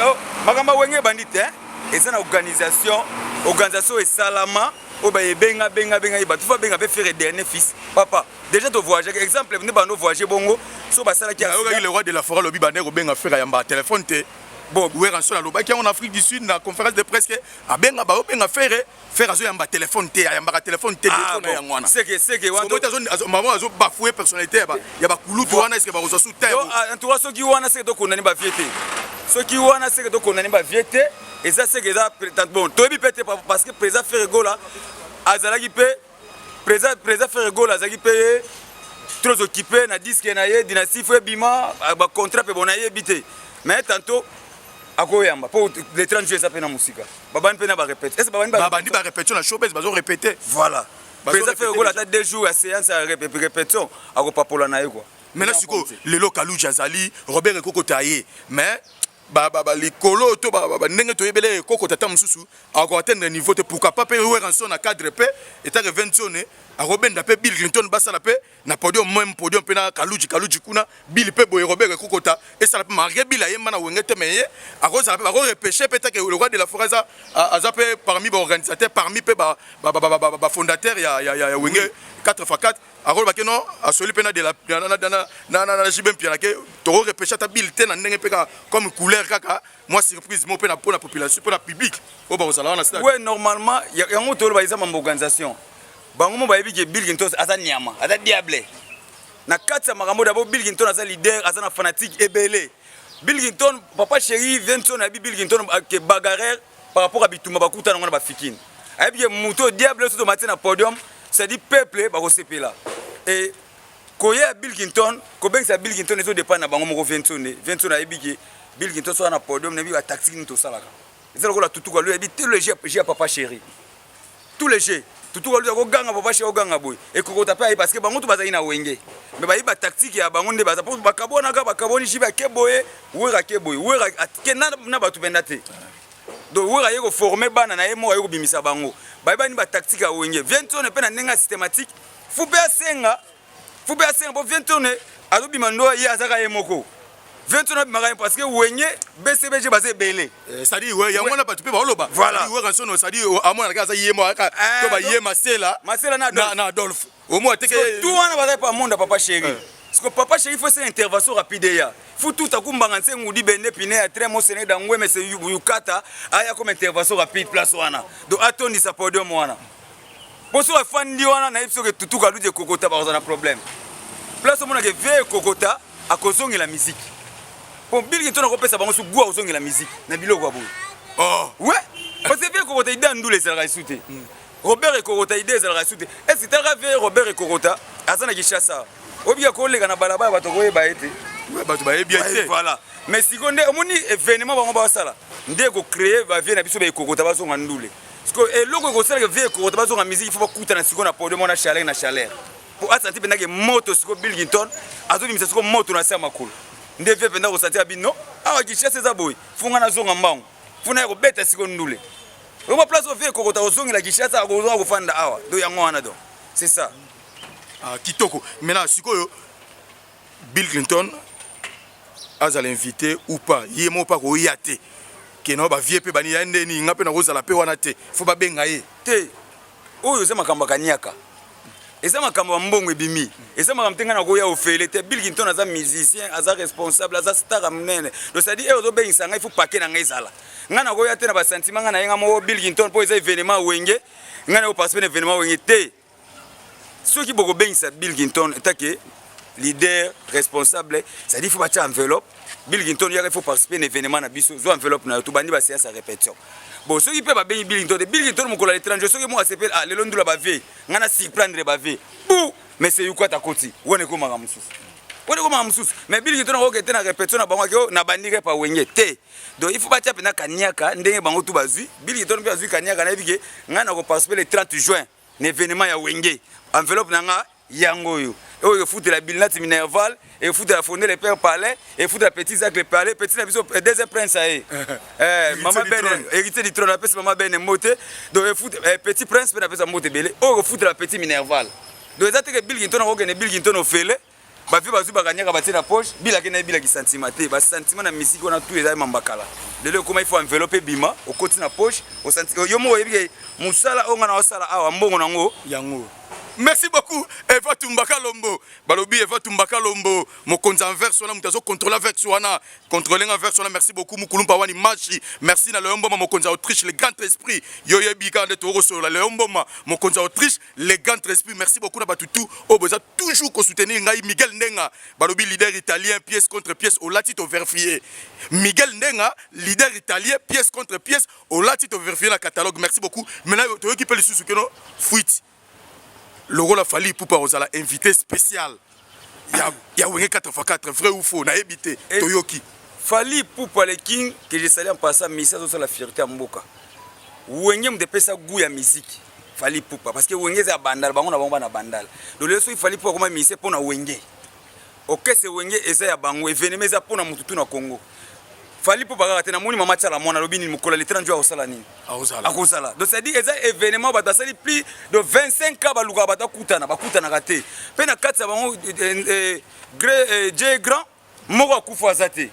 makambo awenge ebandi te. Eza na organisation, organisation esalama oyo bayebenga benga benga ye bato fo babenga mpe Ferre dernier fils papa. Déjà to voyage, exemple nde bando voyage bongo so basalaki ayokaki le roi de la forêt alobi bande kobenga Ferre ayamba téléphone te. Bon, Werrason alobaki yango na Afrique du Sud na conférence de presse ke abenga baobenga Ferre, Ferre azoyamba téléphone te, ayambaka téléphone te. Ah, na yango wana seke wana mama azo bafouer personnalité ya bakulutu wana, est-ce que bakozwa su te? En tout cas soki wana seke tokondani bavie te, soki wana seke tokondani bavie te, eza seke eza bon toyebi mpe te parce que président Ferre Gola azalaki mpe président Ferre Gola azalaki mpe trop occupé na disque na ye dynastie fo ebima bacontrat mpe bon nayebi te. Mais tantôt akoyamba mpo le 30 juillet eza mpe na mosika, babandi mpe na barépété est ce babandi babandi barépétition na showbase bazo répéter. Voilà, président Ferre Gola ata 2 jours ya séance ya répétition akopapola na ye quoi. Maintenant sikoyo lelo Kaluji azali, Robert ekokota ye, mais likolo to ndenge toyebele ekokota ta mosusu akoatteindre niveau te. Pourquoi pas mpe Werrason na cadre mpe etake 20 zone akobenda mpe Bill Clinton basala mpe na podium, même podium mpe na Kaluji, Kaluji kuna Bill mpe boye Robert ekokota esala mpe malgré Bill ayemba na Wenge te, mais ye akozala mpe bakorepêche mpe take le roi de la forêt aza mpe parmi baorganisateur, parmi mpe bafondateur ya Wenge 4x4. Akolobaki non, asoli mpe na de la na JB Mpiana ke tokorepêche ata Bill te na ndenge mpe kaka comme couleur kaka mwa surprise mo mpe na mpo na population, mpo na public oyo bakozala wana stade. Ouais, normalement yango toloba eza mambo organisation. Bango mo bayebi ke Bill Clinton aza nyama, aza diable na kati ya makambo. D'abord Bill Clinton aza leader, aza na fanatique ebele. Bill Clinton papa chéri Venson ayebi Bill Clinton ke bagarreur par rapport à bitumba bakutana ngo na bafikini, ayebi ke moto diable soki tomati na podium, c'est-à-dire peuple bakosepela. Et koya Bill Clinton, kobengisa Bill Clinton ezodépendre na bango moko. Vensone Vensone ayebi ke Bill Clinton soki na podium, nayebi batactique nini tosalaka. Eza lokola tutuka lui ayebi te le jeu ya papa chéri, tous les jeux tutuka lui akoganga papa chéri oganga boye ekokota mpe aye parce que bango to bazali na Wenge mais bayebi batactique ya bango nde baza mpo bakabonaka bakaboni jibe ake boye, Wera ake boye, Wera ake na bato mpenza te. Donc Wera aye koforme bana na ye moko, aye kobimisa bango, bayebani batactique ya Wenge. Vientone mpe na ndenge ya systématique fu mpe asenga, fu mpe asenga mpo Vientone azobima ndo ye azaka ye moko. Vientone abimaka ye parce que Wenge BCBG baza ebele. C'est-à-dire yango wana bato mpe baoloba. Voilà. Werrason, c'est-à-dire amonaka aza ye moko to baye Masela. Masela na Adolphe omoi teke tout wana bazali pa monde ya papa chéri, parce que papa chéri faut c'est intervention rapide ya fu tout akumbanga nse ngudi bende pine ya train mosene dangwe mese yukata aya comme intervention rapide place wana. Donc atondisa podium wana mpo soki afandi wana nayebi soki tutuka luti ekokota bakozala na problème. Place omonaka vie ekokota akozongela musique po Bill Clinton akopesa bango su gu akozongela musique na biloko ya boye. Oh. Ouais, parce que vie ekokota ide ya ndula ezalaka esu te, Robert ekokota ide ezalaka esu te. Est ce taka vie Robert ekokota aza na Kinshasa obika koleka na balabala bato koyeba ye te? Bato bayebi ye te. Voilà, mais sikoyo nde omoni événement bango basala nde ekocréer bavie na biso baekokota bazonga ndule. Sikoyo eloko ekosalaka vie ekokota bazonga musique, il faut bakutana sikoyo na podium wana chaleur na chaleur po asanti mpendake moto. Sikoyo Bill Clinton azobimisa sikoyo moto na se ya makolo nde vie mpenza kosanti ya bino awa Kinshasa eza boye, funga nazonga mbangu funa ya kobeta sikoyo ndule okoma place oyo vie ekokota kozongela Kinshasa akozonga kofanda awa. Do yango wana, donc c'est ça. Ah, kitoko. Maintenant sikoyo Bill Clinton azala invité ou pas, ye moko mpe akoya te kena bavie mpe bani ya ndeni nga mpe nakozala mpe wana te, fo babenga ye. Te, oyo eza makambo ya kaniaka. Eza makambo ya mbongo ebimi. Eza makambo te ngai nakoya ofele te. Bill Clinton aza musicien, aza responsable, aza star ya monene. Donc c'est à dire oyo ozobengisa ngai il faut paquet na ngai ezala. Ngai nakoya te na ba sentiment ngai naye ngai moko Bill Clinton mpo eza événement Wenge. Ngai nayo participer na événement Wenge te. Soki bokobengisa Bill Clinton en tant que leader responsable, c'est à dire il faut batia enveloppe. Bill Clinton yaka il faut participer na événement na biso, zwa enveloppe na yo tobandi ba séance ya répétition. Bon soki mpe babengi Bill Clinton te, Bill Clinton mokolo ya l'étranger soki moko asepeli ah lelo ndula ba vie nga na surprendre ba vie bu mais c'est yukwata koti wana ekomaka mosusu wana ekomaka mosusu mais Bill Clinton akoki te na répétition na bango ake na bandi rep awenge te. Donc il faut batia mpenza kaniaka ndenge bango tu bazwi. Bill Clinton mpe azwi kaniaka, nayebi ke ngai na koparticiper le 30 juin na événement ya Wenge, enveloppe na nga yango oyo oyo efutela Bilnati Minerval, efutela Fondé le Père Palais, efutela Petit Zacle le Palais, petit na biso deuxième prince aye mama Ben héritier du trône apesi mama Ben mbote. Donc efute petit prince mpe napesa mbote ebele oyo efutela petit Minerval. Donc eza te ke Bill Clinton akokende Bill Clinton ofele bavi bazwi bakanyaka batie na poche. Bill akende ebilaki sentiment te, basentiment na misiki wana tout eza mambakala. Lelo ekoma il faut enveloppe ebima, okoti na poche, yo moko oyebi ke mosala oyo ngai na osala awa mbongo nango yango. Merci beaucoup Eva Tumbaka Lombo. Balobi Eva Tumbaka Lombo, mokonzi Anvers wana moto azo contrôler Anvers wana, contrôler Anvers wana. Merci beaucoup Mukulumpa wani Mashi. Merci na Léon Mboma mokonzi Autriche, le grand esprit. Yo yebi ka nde toko solola Léon Mboma mokonzi Autriche, le grand esprit. Merci beaucoup na batutu oyo boza toujours ko soutenir ngai. Miguel Ndenga, balobi leader italien pièce contre pièce olati to vérifier. Miguel Ndenga, leader italien pièce contre pièce olati to vérifier na catalogue. Merci beaucoup. Maintenant toyoki pe lisusu keno fuite. Lokola Fally Ipupa ozala invité spécial ya Wenge 4x4, vrai ou faux nayebi te toyoki. Fally Ipupa le king que je salue en passant, misa zo la fierté ya mboka. Wenge mutu epesa goût ya musique. Fally Ipupa parce que Wenge eza bandal bango na bango bana bandal. Donc lelo soki Fally Ipupa koma musicien pona Wenge. Okese Wenge eza ya bango, événement eza pona mutu tu na Congo. Fally Ipupa kaka te namoni mama Tshala mwana alobi nini mokolo ya 30 jours akosala nini? Akozala. Donc c'est-à-dire eza événement bato basali plus de 25 ans balukaka bato akutana, bakutanaka te. Pe na kati ya bango J Grand moko akufa aza te.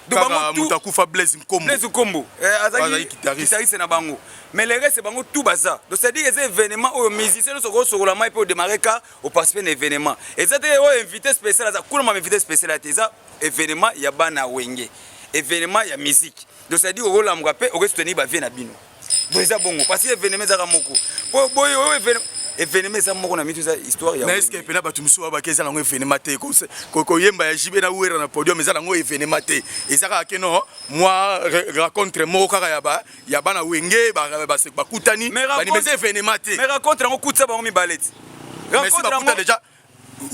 Donc bango tout moto akufa Blaise Nkombo. Blaise Nkombo azali guitariste na bango. Mais le reste bango tout baza. Donc c'est-à-dire eza événement oyo musicien nyonso okosokola mai pe odémarrer car oparticiper na événement. Eza te oyo invité spécial aza kuna ma invité spécial te, eza événement ya bana Wenge, événement ya musique. Donc c'est-à-dire okolamuka pe okosoutenir ba vie na bino. Donc eza bongo parce que événement ezaka moko. Po boye oyo événement eza moko na mitu eza histoire ya Na est-ce que pena bato misusu babaki eza nango événement te, koyemba ya JB na Wera na podium eza nango événement te, eza kaka ke non moi rencontre moko kaka ya ba ya bana Wenge bakutani banima eza événement te. Mais rencontre yango kutisa bango mibale ti. Mais si bakuta déjà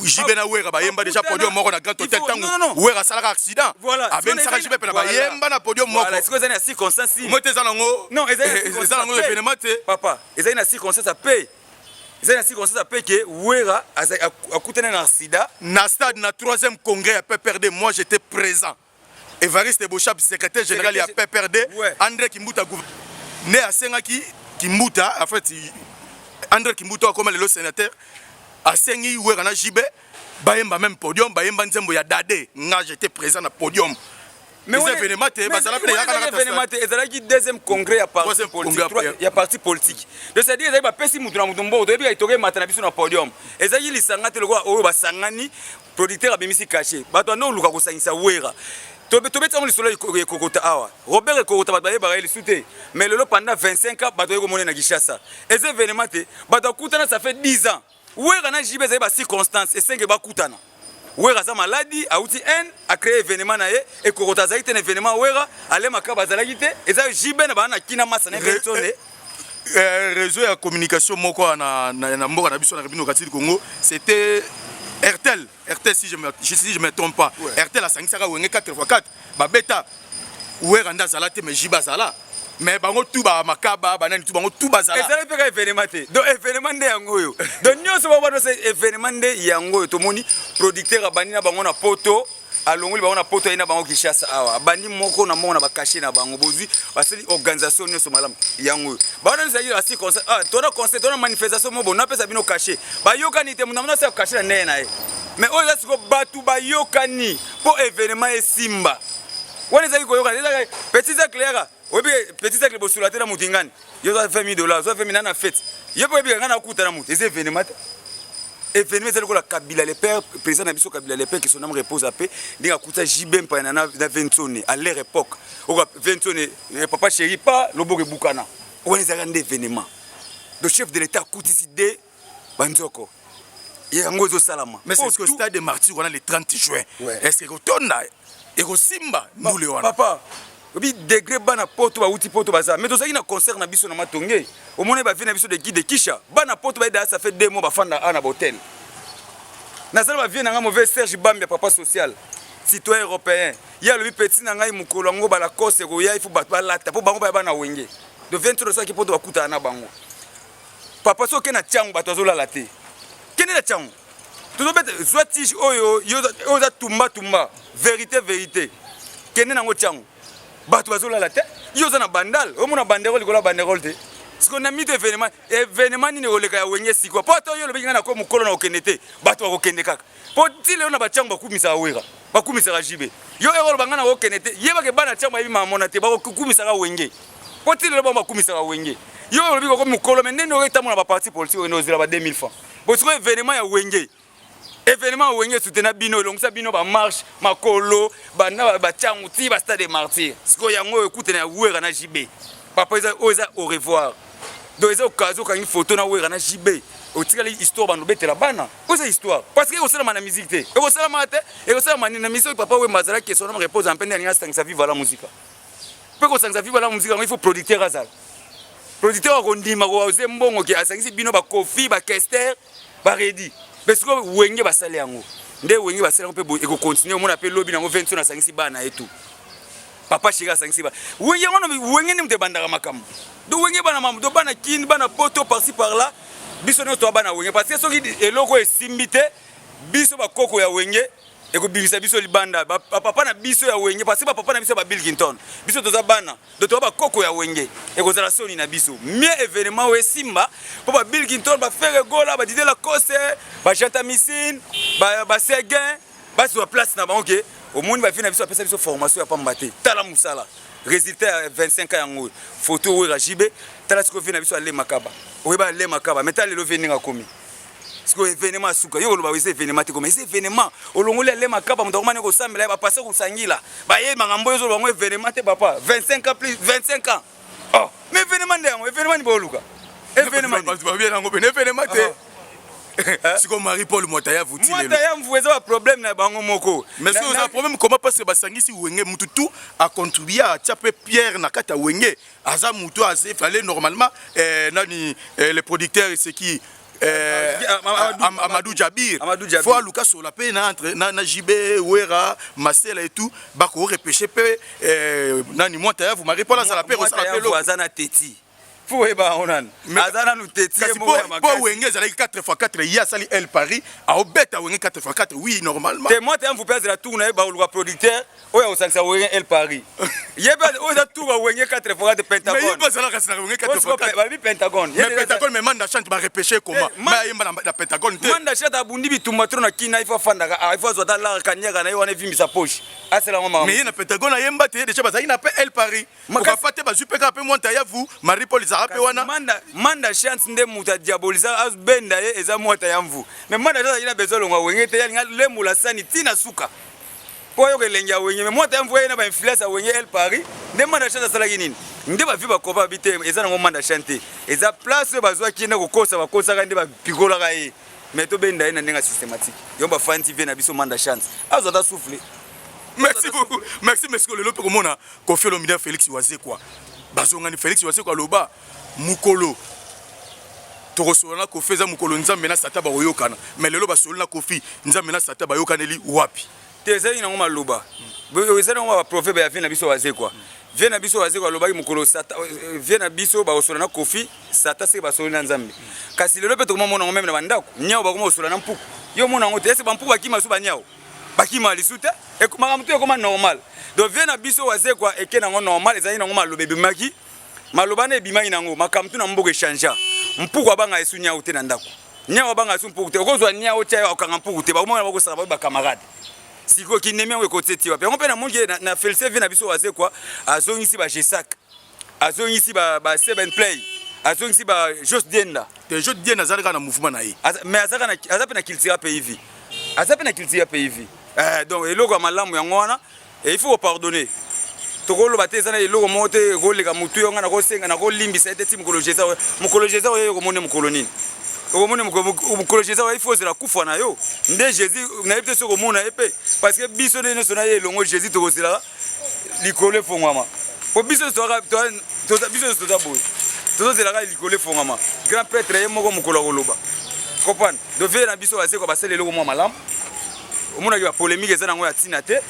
JB na Wera bayemba déjà podium moko na Grand Hôtel tango Wera asalaka accident. Abengisaka JB pena bayemba na podium moko. Voilà, sikoyo eza na circonstance. Moi te eza nango. Non, eza nango événement te. Papa, eza na circonstance pe. Eza na circonstance pe ke Wera akutana na accident na stade na 3e congrès ya PPRD, moi j'étais présent. Evariste Boshab secrétaire général ya PPRD, André Kimbuta ne asengaki Kimbuta, en fait André Kimbuta akoma lelo sénateur, asengi Wera na JB bayemba même podium, bayemba nzembo ya Dade. Nga j'étais présent na podium. Mais eza événement te, bazala pe yaka na événement te, ezalaki deuxième congrès ya parti politique, ya parti politique. Donc c'est-à-dire ezalaki bapesi mutu na mutu mbongo, toyebi ka toke mata na biso na podium. Ezalaki lisanga te lokola oyo basangani, producteur abimisi cachet. Bato ando luka kosangisa Wera. Tobeti yango lisolo ekokota awa. Robert ekokota bato bayebaka ye lisu te. Mais lelo pendant 25 ans bato baye komona na Kinshasa. Eza événement te, bato akutana ça fait 10 ans. Wera na JB ezali ba circonstances esenge bakutana. Wera aza maladi, auti N, a créé événement na ye, ekokota azalaki te na événement Wera, Alain Makaba azalaki te, eza JB na bana kina masa na ye. Réseau ya communication moko na mboka na biso na République démocratique du Congo, c'était RTL. RTL si je me trompe pas. RTL asangisaka Wenge 4x4, babeta Wera nde azala te mais JB azala. Mais bango tout ba makaba banani tout bango tout bazala. Ezali pe ka événement te. Donc événement nde yango oyo. Donc nyonso bango bano c'est événement nde yango oyo tomoni producteur abandi na bango na poto, alongoli bango na poto aye na bango Kinshasa awa. Abandi moko na moko na ba cachet na bango bozwi basali organisation nyonso malamu yango oyo. Bango nde ezali ba circonstance, ah tona concert, tona manifestation moko na pesa bino cachet. Bayokani te mutu na cachet na ndenge na ye. Mais oyo eza siko bato bayokani po événement esimba. Wana ezali koyokana, ezali petit cercle yaka. Oyebi petit cercle bosula te na mutu ngani. Yo za 20 000 dollars, za 20 000 na fête. Yo pe oyebi nga na kuta na mutu, eza événement te. Événement eza lokola Kabila le père, président na biso Kabila le père qui son âme repose à paix, ndenge akuta JB Mpana na Vensone à leur époque. Oka Vensone eh, papa chéri pas loboko ebukana. Wana ezalaka nde événement. Le chef de l'État akutisi de banzoko. Yango ezosalama. Mais c'est ce que stade de martyr wana le 30 juin. Ouais. Est-ce que kotonda ekosimba ndule wana? Papa, obi degré bana poto bawuti poto baza mais tozalaki na concert na biso na matonge omoni ba vie na biso de guide kisha bana poto baye ça fait 2 mois bafanda a na hotel nazala ba vie na nga mauvais Serge Bambia papa social citoyen européen ye alobi petit na ngai mokolo yango balakose ekoya ifo bato balata mpo bango baya bana wenge de 20 osalaki poto bakutana na bango papa soki oke na tiango bato azolala te kende na tiango tozobeta zwa tige oyo oyo oza tumba tumba verité verité kende nango tiango bato bazolala te yo oza na bandal omona banderole likolo ya banderole te sikoyo na mito événement événement nini ekoleka ya wenge sikoyo mpo ata oyo olobaki ngai nako mokolo na kokende te bato bakokende kaka mpo ti lelo na batiango bakumisaka wera bakumisaka jibe yo eko oloba ngai nakokende te yebake bana tiango bayebi mamona te bakokumisaka wenge mpo ti lelo bango bakumisaka wenge yo olobi koko mokolo me ndenge oketambola baparti politique okende ozela ba 2000 francs bo sikoyo événement ya wenge événement ya wenge esutena bino elongisa bino bamarche makolo banda batiangu ti ba stade de martyr sikoyo yango oyo ekutana ya wera na jb papa eza oyo eza au revoir donc eza occasion okangi photo na wera na jb otikali histoire bando obetela bana oyo eza histoire parce que ekosalama na musique te ekosalama te ekosalama nini na musique oyo papa wemba azalaki question na repose mpe nde alingi asangisa viva la musica mpe kosangisa viva la musica yango il faut producteur azala producteur akondima koze mbongo ke asangisi bino bakofi bakester baredi mais sikoyo wenge basali yango nde wenge basali yango mpe ekokontinue omona mpe lobi nango 20 asangisi bana ye tout papa sheri asangisi ba wenge yango wenge nde moto ebandaka makambo do wenge bana mambo do bana kin bana poto parci par là biso nyonso toa bana wenge parce que soki eloko esimbi te biso bakoko ya wenge ekobimisa biso libanda bapapa na biso ya wenge parce que bapapa na biso ya ba Bill Clinton biso toza bana donc toza bakoko ya wenge ekozala soni na biso mieux événement oyo esimba mpo ba Bill Clinton ba Ferre Gola ba Didier Lacoste ba Jantamisine ba Seguin bazwa place na bango ke omoni ba vie na biso bapesa biso formation ya pamba te tala mosala résultat ya 25 ans yango oyo photo oyo JB tala sikoyo vie na biso ale makaba oyeba ale makaba mais tala lelo vie ndenge akomi sikoyo événement suka yo koloba eza événement te koma eza événement olongoli ale makaba moto akomani kosambela ye bapase kosangila baye makambo oyo ozoloba yango événement te papa 25 ans plus 25 ans oh mais événement nde yango événement ni booluka événement bato babia yango pene événement te ah. sikoyo marie paul mwata ya vuti mwata ya mvu eza baproblème na bango moko mais soki oza problème comment parce que basangisi wenge mutu tout acontribue atia mpe pierre na kati ya wenge aza mutu aze fallait normalement eh, nani eh, le producteur c'est qui eh, Amadou Jabir faut aluka sola pe na entre na, na JB Wera Masela et tout bako repêcher pe eh, nani mwata ya vous Marie Paul azala pe kosala pe lo aza na teti fo oyeba yango nanu aza nanu teti ye moko ya makasi po wenge ezalaki 4 x 4 ye asali El Paris aobeta wenge 4 x 4 oui normalement te mwata ya mvu pe azela tour na ye baluka producteur oyo akosangisa wenge El Paris ye pe oyo eza tour ya wenge 4 x 4 Pentagone mais ye pe azalaka kasi na wenge 4 x 4 balobi Pentagone mais Pentagone mais Manda chante ba repêcher comment eh, mais ayemba na Pentagone te Manda chante abundi bitumba trop na kina il faut afandaka ah, il faut azwa ata lar kaniaka na ye wana evimbisa poche asala yango makambo mais ye na Pentagone ayemba te ye déjà bazalaki na pe El Paris Okafa te bazwi mpe kaka mpe mwanta ya vu Marie Paul ezalaka mpe wana. Manda, Manda chance nde moto adiabolisa abenda ye eza mwata ya mvu mais Manda chance azalaki na besoin alongwa wenge te alinga lembola sani ti na suka mpo ayoka elengi ya wenge mais mwata ya mvu aye na ba influence ya wenge El Paris nde Manda chance asalaki nini nde bavi bakopa babi te eza nango Manda chance te eza place oyo bazwaki ye nde kokosa bakosaka nde bapikolaka ye mais tobenda ye na ndenge ya systématique yo bafandi vie na biso Manda chance azwa ata souffle Merci beaucoup. Merci monsieur lelo pe komona Koffi Olomide Felix Wazekwa. Bazongani Felix Wazekwa aloba mukolo tokosolola na Koffi eza mukolo Nzambe na Satan bakoyokana. Mais lelo basoli na Koffi Nzambe na Satan bayokaneli wapi? Te ezali nango maloba. Ezali nango ba proverbe ya vie na biso Wazekwa. Vie na biso Wazekwa alobaki mokolo Satan vie na biso bakosolola na Koffi Satan seke basoli na Nzambe. Kasi lelo pe tokoma mona yango meme na bandako. Niao bakoma kosolola na mpuku. Yo omona yango te? Est-ce ba mpuku bakima lisusu ba niao? Bakima lisusu te. Makambo tout ekoma normal. Donc vie na biso Wazekwa eke nango normal ezali nango maloba ebimaki. Maloba na ebimaki nango makambo tout na mboka echangea. Mpuku abanga esu niao te na ndako. Niao abanga esu mpuku te. Okozwa niao tia yo akokanga mpuku te. Bakomona bakosaka babe ba camarade. Sikoyo kinemi yango ekoti ti wapi? Yango mpe namoni ke na félicité vie na biso Wazekwa azongisi ba Gesac. Azongisi ba seven play. Azongisi ba Jos Dienda. Te Jos Dienda azali kaka na mouvement na ye. Mais aza aza pe na culture pays vie. Aza pe na culture pays vie. Eh, donc eloko ya malamu yango wana et il faut pardonner. Tokoloba te eza na eloko moko te ekoleka motu yo nga nakosenga nakolimbisa ye te ti mokolo Jésus mokolo Jésus oye okomona mokolo nini okomona mokolo Jésus oye faut ozela kufa na yo nde Jésus nayebi te soki omona ye mpe parce que biso nde nyonso na ye elongo Jésus tokozelaka likolo efongwama po biso biso nyonso toza boye tozozelaka likolo efongwama grand prêtre ye moko mokolo akoloba comprendre donc vie na biso bazekwa basala eloko mwa malamu omonaki bapolémique eza nango ya ntina te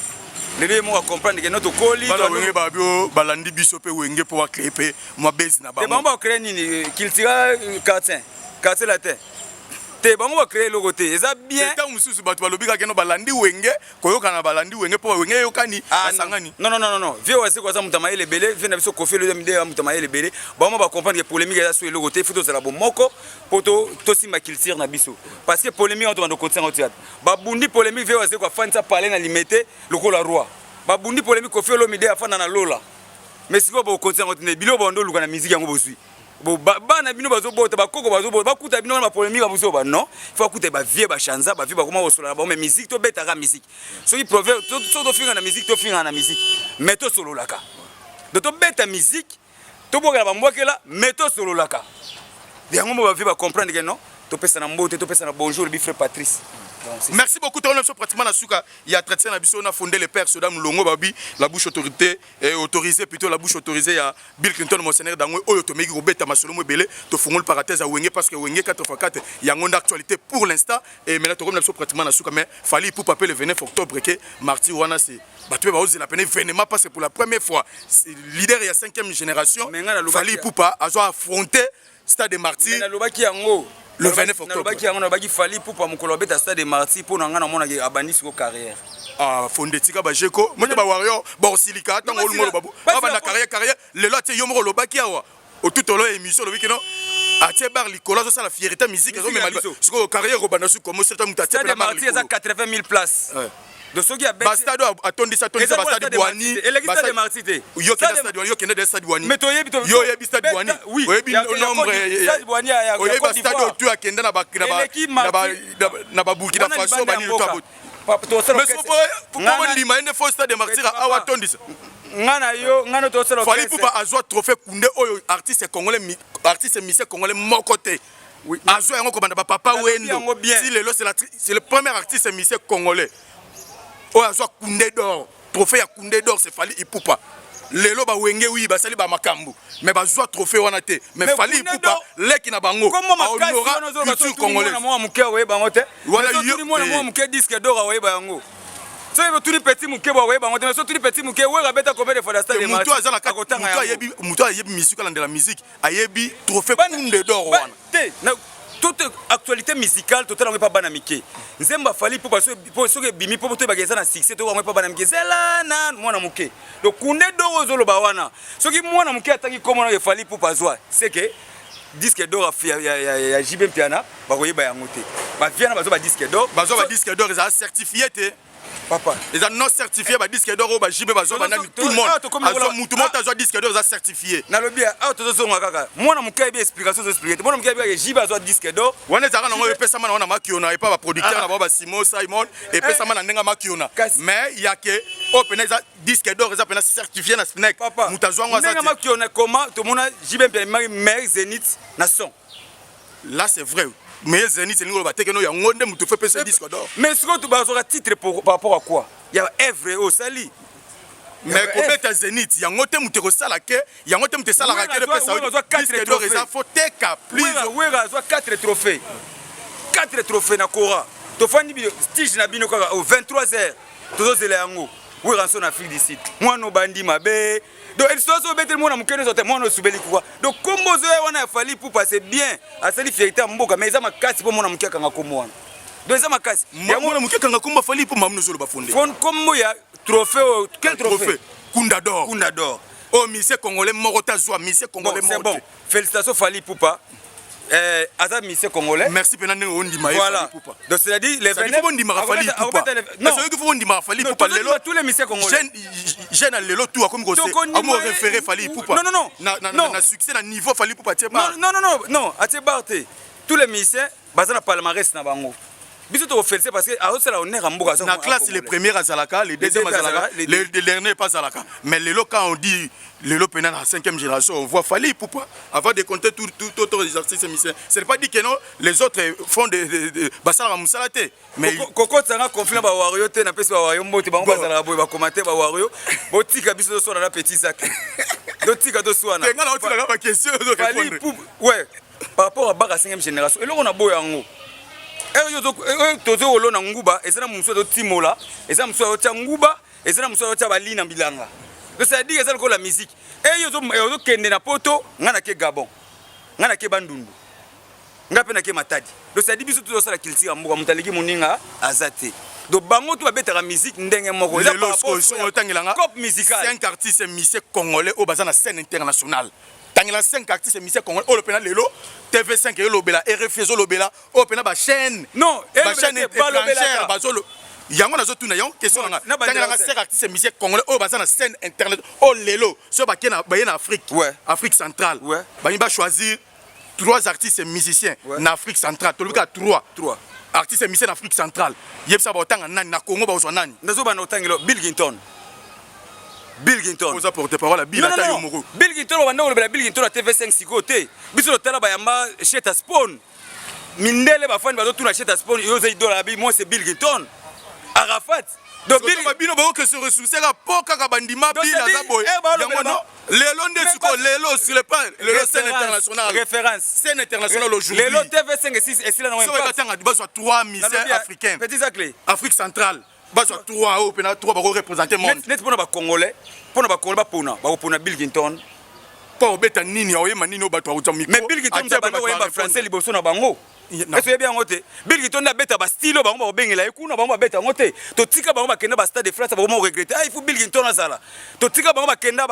lelo ye moko acomprendre ke no tokoli bana wenge babio balandi biso mpe wenge mpo bacree mpe mwa base na bango bango bacree nini cultura quartier quartier latin te bango bacree eloko te eza bien ntango mosusu bato balobi kaka keno balandi wenge koyokana balandi wenge mpo wenge eyokani ah, basangani non non non non vieux waseko aza moto ya mayele ebele vieux na biso kofi olomide ya moto ya mayele ebele bango bacomprendre ke polémique eza so eloko te faut tozala bomoko mpo tosimba culture na biso parce que polémique yango tobanda kotia yango tiate babundi polémique vieux waseko afandisa palais na limete lokola roi babundi polémique kofi olomide afanda na lola mais sikoyo bokotia yango tine biloko bando oluka na musique yango bozwi bana bino bazobota bakoko bazobota bakuta bino wana bapolémique ya buzoba non il faut akuta bavie bachanza bavie bakoma kosola na bango mais musique tobetaka musique soki proverbe soki tofinga na musique tofinga na musique mais tosololaka donc tobeta musique tobwakela bambwakela mais tosololaka yango mo bavie bacomprendre ke non topesa na mbote topesa na bonjour lobi frère Patrice. Merci beaucoup tokomi na biso pratiquement na suka ya entretien na biso na fondé le père Soda Mulongo babi la bouche autorité et autorisée plutôt la bouche autorisée ya Bill Clinton monseigneur Dangwe oyo tomeki kobeta masolo mo ebele tofungoli parenthèse ya Wenge parce que Wenge 4x4 yango nde actualité pour l'instant et maintenant tokomi na biso pratiquement na suka mais Fally Ipupa pe le 29 octobre ke martyr wana c'est bato pe baozela pene événement parce que pour la première fois leader ya 5e génération Fally Ipupa azo affronter Stade des Martyrs. Nalobaki yango. Le 29 octobre. Nalobaki yango nalobaki Fally Ipupa mokolo abeta Stade des Martyrs mpo na ngai namonaki abandi siko carrière. Ah fonde tika ba jeko moto ba warrior ba osilika tango olingo loba abanda carrière carrière lelo atie yo moko olobaki awa otutolo émission olobi kino atie bar likolo azosala fierté musique azomema sikoyo carrière kobanda su komo seta moto atie Stade des Martyrs eza 80 000 places. Donc soki abeti ba stade atondisa atondisa ba stade Bwani eleki stade Martyrs te. Yo kende stade Bwani yo kende de stade Bwani. Mais toyebi to yo yebi stade Bwani. Oyebi nombre stade Bwani ya oyebi ba stade oyo akenda na ba na ba na ba Burkina Faso ba nini to Mais po ndima ye nde faux stade Martyrs awa atondisa. Nga na yo nga na tosala Fally Ipupa azwa trophée Kunde oyo artiste congolais artiste musicien congolais moko te. Azwa yango kobanda ba papa Wendo ti lelo c'est le premier artiste musicien congolais oyo azwa Kunde d'or trophée ya Kunde d'or c'est Fally Ipupa lelo ba wenge wi basali ba makambo mais bazwa trophée wana te mais Fally Ipupa leki na bango ahonora culture congolaise mwana moke akoyeba yango te wana yo mwana mwa moke disque d'or akoyeba yango soki otuni petit moke bakoyeba yango te mais soki otuni petit moke wera abeta combien de fois na stade moto aza na kati moto ayebi moto ayebi musique alandela musique ayebi trophée Kunde d'or wana te na toute actualité musicale totala yango epa bana mike nzembo afali mpo soki ebimi mpo toyebaka eza na succès toyoka yango epa bana mike zela na mwana moke donc kunde d'or ozoloba wana soki mwana moke atangi kombo na efali mpo azwa c'est que disque d'or ya, ya, ya, ya JB Mpiana bakoyeba yango te baviana bazwa ba disque d'or bazwa ba disque d'or ezala certifié te papa eza non certifié ba disque d'or oyo ba JB bazwa banani tout le monde azwa mutu moko azwa disque d'or eza certifié nalobi awa tozozonga kaka mwana moke ayebi explication ozo expliquer te mwana moke ayebi kaka JB azwa disque d'or wana ezalaka nango epesama nango na makiona epa baproducteur na bango basimo Simon epesama na ndenge ya makiona mais yake oyo pena eza disque d'or eza pena certifié na SNEC moto azwa yango aza ndenge makiona koma tomona JB mpe amemaki meilleur Zénith na son là c'est vrai mais Zénith elingi koloba te keno yango nde moto fe pesa disque d'or mais sikoyo bazwaka titre par rapport à quoi ya œuvre oyo osali mais kobeta Zénith yango te moto ekosala ke yango te moto esalaka ke epesa disque d'or eza fo teka plus Wera azwa 4 trophées 4 trophées na Kora tofandi tige na bino kaka au 23 heures tozozela yango Werrason na Afrique du Sud mwana obandi mabe donc soso obeteli mwana moke nyonso te mwana osubeli kuwa donc kombo ozoya wana ya Fally Ipupa c'est bien asali fierté ya mboka mais eza makasi mpo mwana moke akanga kombo wana donc eza makasi mwana moke akanga kombo Fally Ipupa mamu ozoloba fonde kombo ya trophée quel trophée Kunda d'or Kunda d'or oyo musicien congolais moko te azwa musicien congolais moko bon félicitations Fally Ipupa. Aza musicien congolais. Merci mpena ndenge ondima ye. Voilà. Donc c'est-à-dire les 29 faut bondimaka Fally Ipupa. Non, soki faut bondimaka Fally Ipupa lelo tous les musiciens congolais. Jeune jeune lelo tout akomi ko akomi référer Fally Ipupa. Non non non. Na na, na, na succès na niveau Fally Ipupa atie bar. Non non non non, atie bar te. Tous les musiciens baza na palmarès na bango. Biso tokofélicité parce que azosala honneur ya mboka. Na classe, les premiers azalaka, les deuxièmes azalaka, les derniers pas azalaka. Mais lelo, quand on dit lelo pena na cinquième génération, on voit Fally Ipupa avant de compter tout tout tout les artistes musiciens. Ce n'est pas dit que non, les autres font des basalaka mosala te, mais kokotanga conflit na bawario te. Napesi bawario mbote. Bango bazalaka boye, bakomate bawario. Botika biso toswana na petit Zak, totika toswana. Nga na otilaka baquestion. Ouais, par rapport à baka cinquième génération, eloko na boya yango, tozo kolona nguba, eza na mosusu azotimola, eza mosusu azotia nguba, eza na mosusu azotia balina bilanga. Donc c'est-à-dire eza lokola musique eyo ozokende na Poto, ngai nake Gabon, ngai nake Bandundu, ngai mpe nake Matadi. Donc c'est-à-dire biso tozosala culture ya mboka, moto aleki moninga aza te. Donc bango to babetaka musique ndenge moko. Otangelanga cop musical. 5 artistes musiciens congolais oyo baza na scène internationale. Tangela 5 artistes musiciens congolais oyo mpena lelo TV5 ezolobela, RFI ezolobela, oyo mpena bachaîne Non. Bachaîne étrangère bazolo yango. Nazotuna yango question nanga: tangelanga 5 artistes musiciens congolais oyo baza na scène internet, oyo lelo soki bake baye na Afrique, Afrique centrale, balingi bachoisir trois artistes musiciens na Afrique centrale, tolobi kaka trois. Trois. Artistes musiciens na Afrique centrale, yebisa baotanga nani? Na Congo bazwa nani? Nazobanda otangela Bill Clinton, Bill Clinton. Oza porte parole ya Bill, ata yo moko. Bill Clinton, babanda kolobela Bill Clinton na TV5. Sikoyo te, biso totala bayamba Sheta Spawn, mindele bafandi bazotuna Sheta Spawn: yo oza idole abi? Moi, c'est Bill Clinton, Arafat. Donc bino baoke se ressourcer kaka mpo kaka bandima Bill aza boye yango. No, lelo nde sikoyo, lelo sur le plan, lelo scène internationale. Référence. Scène internationale aujourd'hui. Lelo TV5 esila na. Soki batanga, bazwa trois musiciens africains. Petit Zacle. Afrique centrale, bazwa trois oyo mpena trois bakoreprésente monde. Neti mpona bacongolais, mpona bacongolais, bapona, bakopona Bill Clinton. Mpo obeta nini, aoyema nini oyo bato akozwa micro? Mais Bill Clinton banda koyemba français liboso na bango. Ese oyebi yango te? Bill Clinton nde abeta bastyle oyo bango bakobengela ye kuna. Bango babeta yango te. Totika bango bakenda bastade de France, bakoma koregretter: ah, il faut Bill Clinton azala. Totika bango bakenda,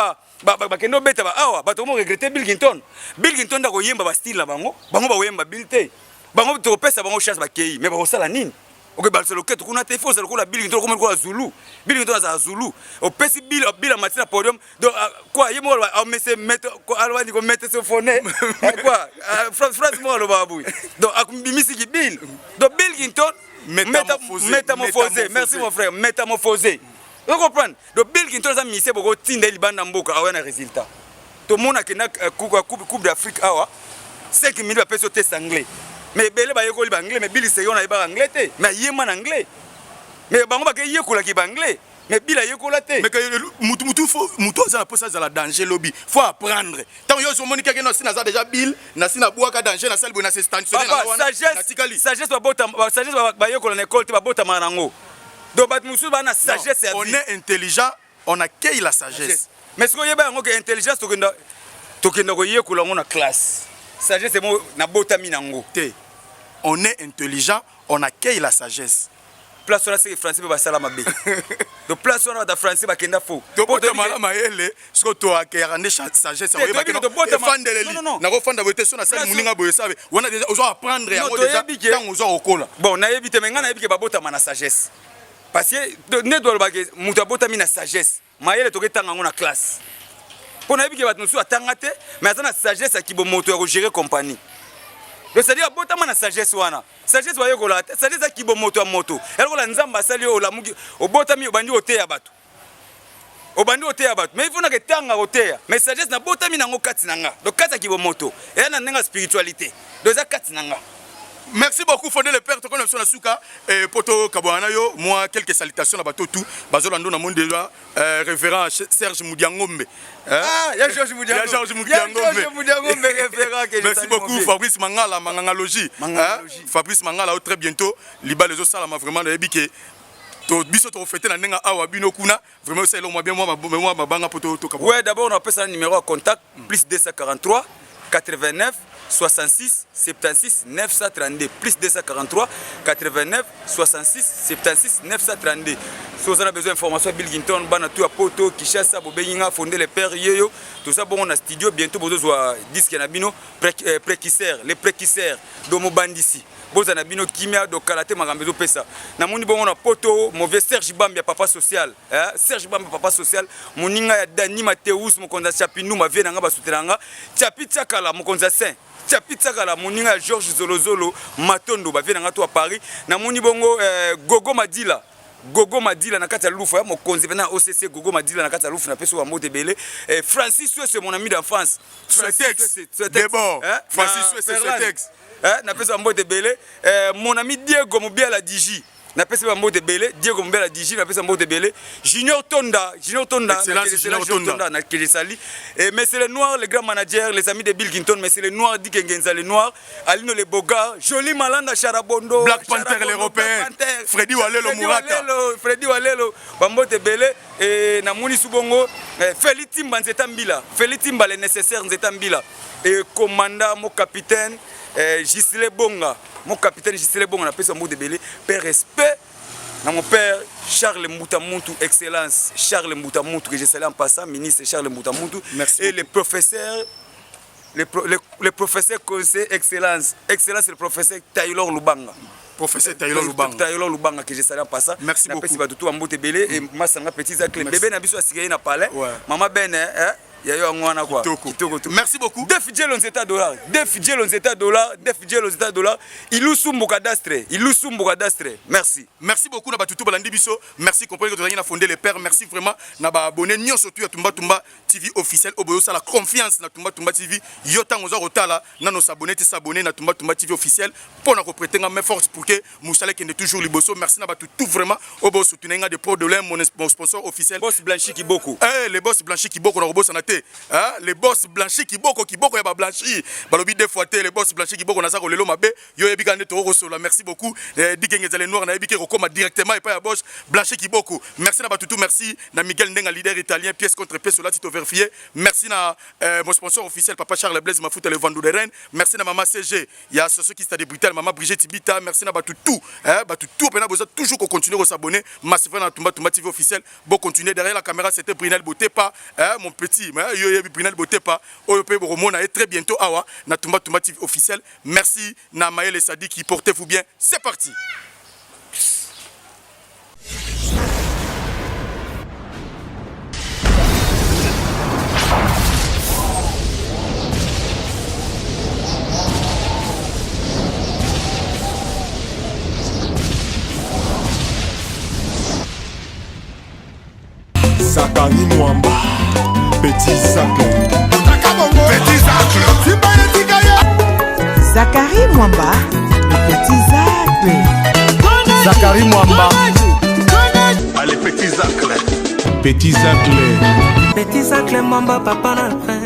bakenda obeta ba awa, bato bakoma koregretter Bill Clinton. Bill Clinton nde akoyemba bastyle na bango, bango bakoyemba Bill te. Bango tokopesa bango chance, bakei, mais bakosala nini? Okobalisa loketo kuna te. Il faut ozala lokola Bill Clinton, okoma lokola Zulu. Bill Clinton azala Zulu. Opesi Bill, Bill amati na podium. Donc quoi, ye moko amese alobandi komete se fone quoi, phrase moko alobaka boye. Donc abimisiki Bill. Donc Bill Clinton, métamorphosé. Merci mon frère, métamorphosé, ozo comprendre? Donc Bill Clinton aza musicien, bokotinda ye libanda mboka, awa na résultat. Tomona akenda Coupe d'Afrique awa, 5 minutes bapesi yo test anglais, mais ebele bayekoli baanglais. Mais Bill Seyon ayebaka anglais te, mais ayema na anglais. Mais bango bakeyekolaki baanglais, mais Bill ayekola te. Mais mutu mutu faut mutu aza na posa azala danger lobi, faut apprendre. Ntango yo ozomoni kaka nasi naza déjà Bill, nasi nabwaka danger, nasali boye, nase stantionne. Sagesse, sagesse babota, sagesse bayekola na école te, babotamaka nango. Donc bato mosusu baa na sagesse ya On est intelligent, on accueille la sagesse. Mais soki oyeba yango ke intelligence tokenda koyekola yango na classe, sagesse mo nabotami nango. Te, on est intelligent, on accueille la sagesse. Place wana seke français mpe basala mabe. Donc place wana bato français bakenda faux. Tobotama mayele, soki toakeyaka nde sagesse efandeleli. Nakofanda boye te, so nasali moninga boye, sabe wana déjà ozo apprendre yango déjà ntango oza kokola. Bon, nayebi te, mais ngai nayebi ke babotama na sagesse, parce que nde tolobake moto abotami na sagesse. Mayele toketanga yango na classe, mpo nayebi ke bato mosusu atanga te, mais aza na sagesse ya kibomoto ya kogérer compagnie. Donc c'est-à-dire abotama na sagesse wana. Sagesse bayekola te, sagesse ya kibomoto ya moto ya lokola Nzambe asali oyo. Olamuki, obotami, obandi koteya bato, obandi koteya bato, mais il faut naka etanga koteya. Mais sagesse nabotami nango kati na nga, donc kati ya kibomoto eya na ndenge ya spiritualité, donc eza kati na nga. Merci beaucoup, Fondé le Père. Tokona biso na suka po tokabwana na yo. Moi, quelques salutations na bato tout bazolanda na monde déjà, révérend Serge Mudiangombe. Ah, ya Georges Mudiangombe. Ya Georges Mudiangombe. Mudiangombe, révérend que je Merci beaucoup Fabrice Mangala, Mangangalogie. Mangangalogie. Fabrice Mangala, très bientôt libala ezosalama vraiment. Nayebi ke to biso tokofete na ndenge awa, bino kuna vraiment osala eloko mwa bien, mwa mabanga po tokabwana. Ouais, d'abord on appelle ça numéro à contact, plus 243. 89 66 76 932 plus 243 89 66 76 932. Soki oza na besoin information ya Bill Clinton, bana tu ya poto Kinshasa, bobengi nga Fonde le Père yeyo. Toza bongo na studio, bientôt bozozwa disque na bino précurseur, le précurseur do mobandisi. Boza na bino kimia do kala te, makambo ezopesa. Namoni bongo na poto mauvais Serge Bambi ya papa social, eh? Serge Bambi papa social, moninga ya Dani Mateus, mokonzi ya Chapindu, mavie na nga basutela nga Chapi Tsakala, mokonzi ya Saint Chapi Tsakala, moninga ya Georges Zolozolo Matondo, bavie na nga to ya Paris. Namoni bongo Gogo Madila, Gogo Madila na kati ya Lufu, ya mokonzi pena OCC Gogo Madila na kati ya Lufu, na peso ba mbote ebele. Francis Swese, mon ami d'enfance. Francis Swese Debord, Francis Swese Swetex, na peso ba mbote ebele. Mon ami Diego Mobiala Digi, napesi ba mbote ebele. Diego Mobiala Digi, napesi ba mbote ebele. Junior Tonda, Junior Tonda, Excellence Junior Tonda. Na Kelesali. Et mais c'est le noir, le grand manager, les amis de Bill Clinton, mais c'est le noir Dikengenza, le noir Alino le Boga, Joli Malanda Charabondo, Black Panther l'Européen, Freddy Walelo Murata. Walelo, Freddy Walelo, bambote ebele. Et namoni subongo Feli Timba Nzeta Mbila, Feli Timba le nécessaire Nzeta Mbila, et commandant mon capitaine Gisele Bonga, mon capitaine Gisele Bonga, napesi mbote ebele. Père, respect na mon père Charles Mbuta Muntu, excellence Charles Mbuta Muntu, que je salue en passant, ministre Charles Mbuta Muntu. Merci. Et le professeur, le professeur conseil, excellence, excellence le professeur Taylor Lubanga. Professeur Taylor Lubanga. Taylor Lubanga, que je salue en passant. Merci beaucoup. Napesi bato mbote ebele et masanga petit Zacle. Bébé na biso asika na palais. Mama Ben, hein, ya yo yango wana quoi. Kitoko. Merci beaucoup. Def Jelo Nzeta dollar. Def Jelo Nzeta dollar, Def Jelo Nzeta dollar. Ilusu Mboka d'Astre, Ilusu Mboka d'Astre. Merci. Merci beaucoup na batutu balandi biso. Merci comprendre que tozangi na fondé le père. Merci vraiment na ba abonné nyonso tu ya Tumba Tumba TV officiel oboyo sala confiance na Tumba Tumba TV. Yo tango za kotala nano s'abonner te, s'abonner na Tumba Tumba TV officiel pour na ko prêter nga main force pour que musala kende toujours liboso. Merci na batu tout vraiment obo soutenir nga de pro de mon sponsor officiel. Boss Blanchi Kiboko. Eh, le boss Blanchi Kiboko na robosa na te. Hein, le boss Blanchi Kiboko, Kiboko ya ba Blanchi. Balobi deux fois te, le boss Blanchi Kiboko na za ko lelo mabe. Yo yebi ka nde to ko sola. Merci beaucoup. Eh, Dikenge zale noir na yebi ke kokoma directement et pas ya boss Blanchi Kiboko. Merci na batutu, merci na Miguel Ndenga leader italien, pièce contre pièce là tito vérifié. Merci na mon sponsor officiel papa Charles Blaise Mafuta le Vandou de Rennes. Merci na maman CG. Il y a ceux qui sont brutal, maman Brigitte Bita, merci na batutu. Hein, batutu pena boza toujours ko continuer à s'abonner massivement na Tumba Tumba TV officiel. Bon continuer derrière la caméra, c'était Brinel Botepa, hein, mon petit, hein, yo yebi Brinel Botepa, oyo pe bokomona et très bientôt awa na Tumba Tumba TV officiel. Merci na Maël et Sadiki, portez-vous bien. C'est parti. Zakari Mwamba, Petit Zacle. Petit Zacle. Zakari Mwamba, le Petit Zacle. Zakari Mwamba. Allez, Petit Zacle. Petit Zacle. Petit Zacle Mwamba, papa na prince.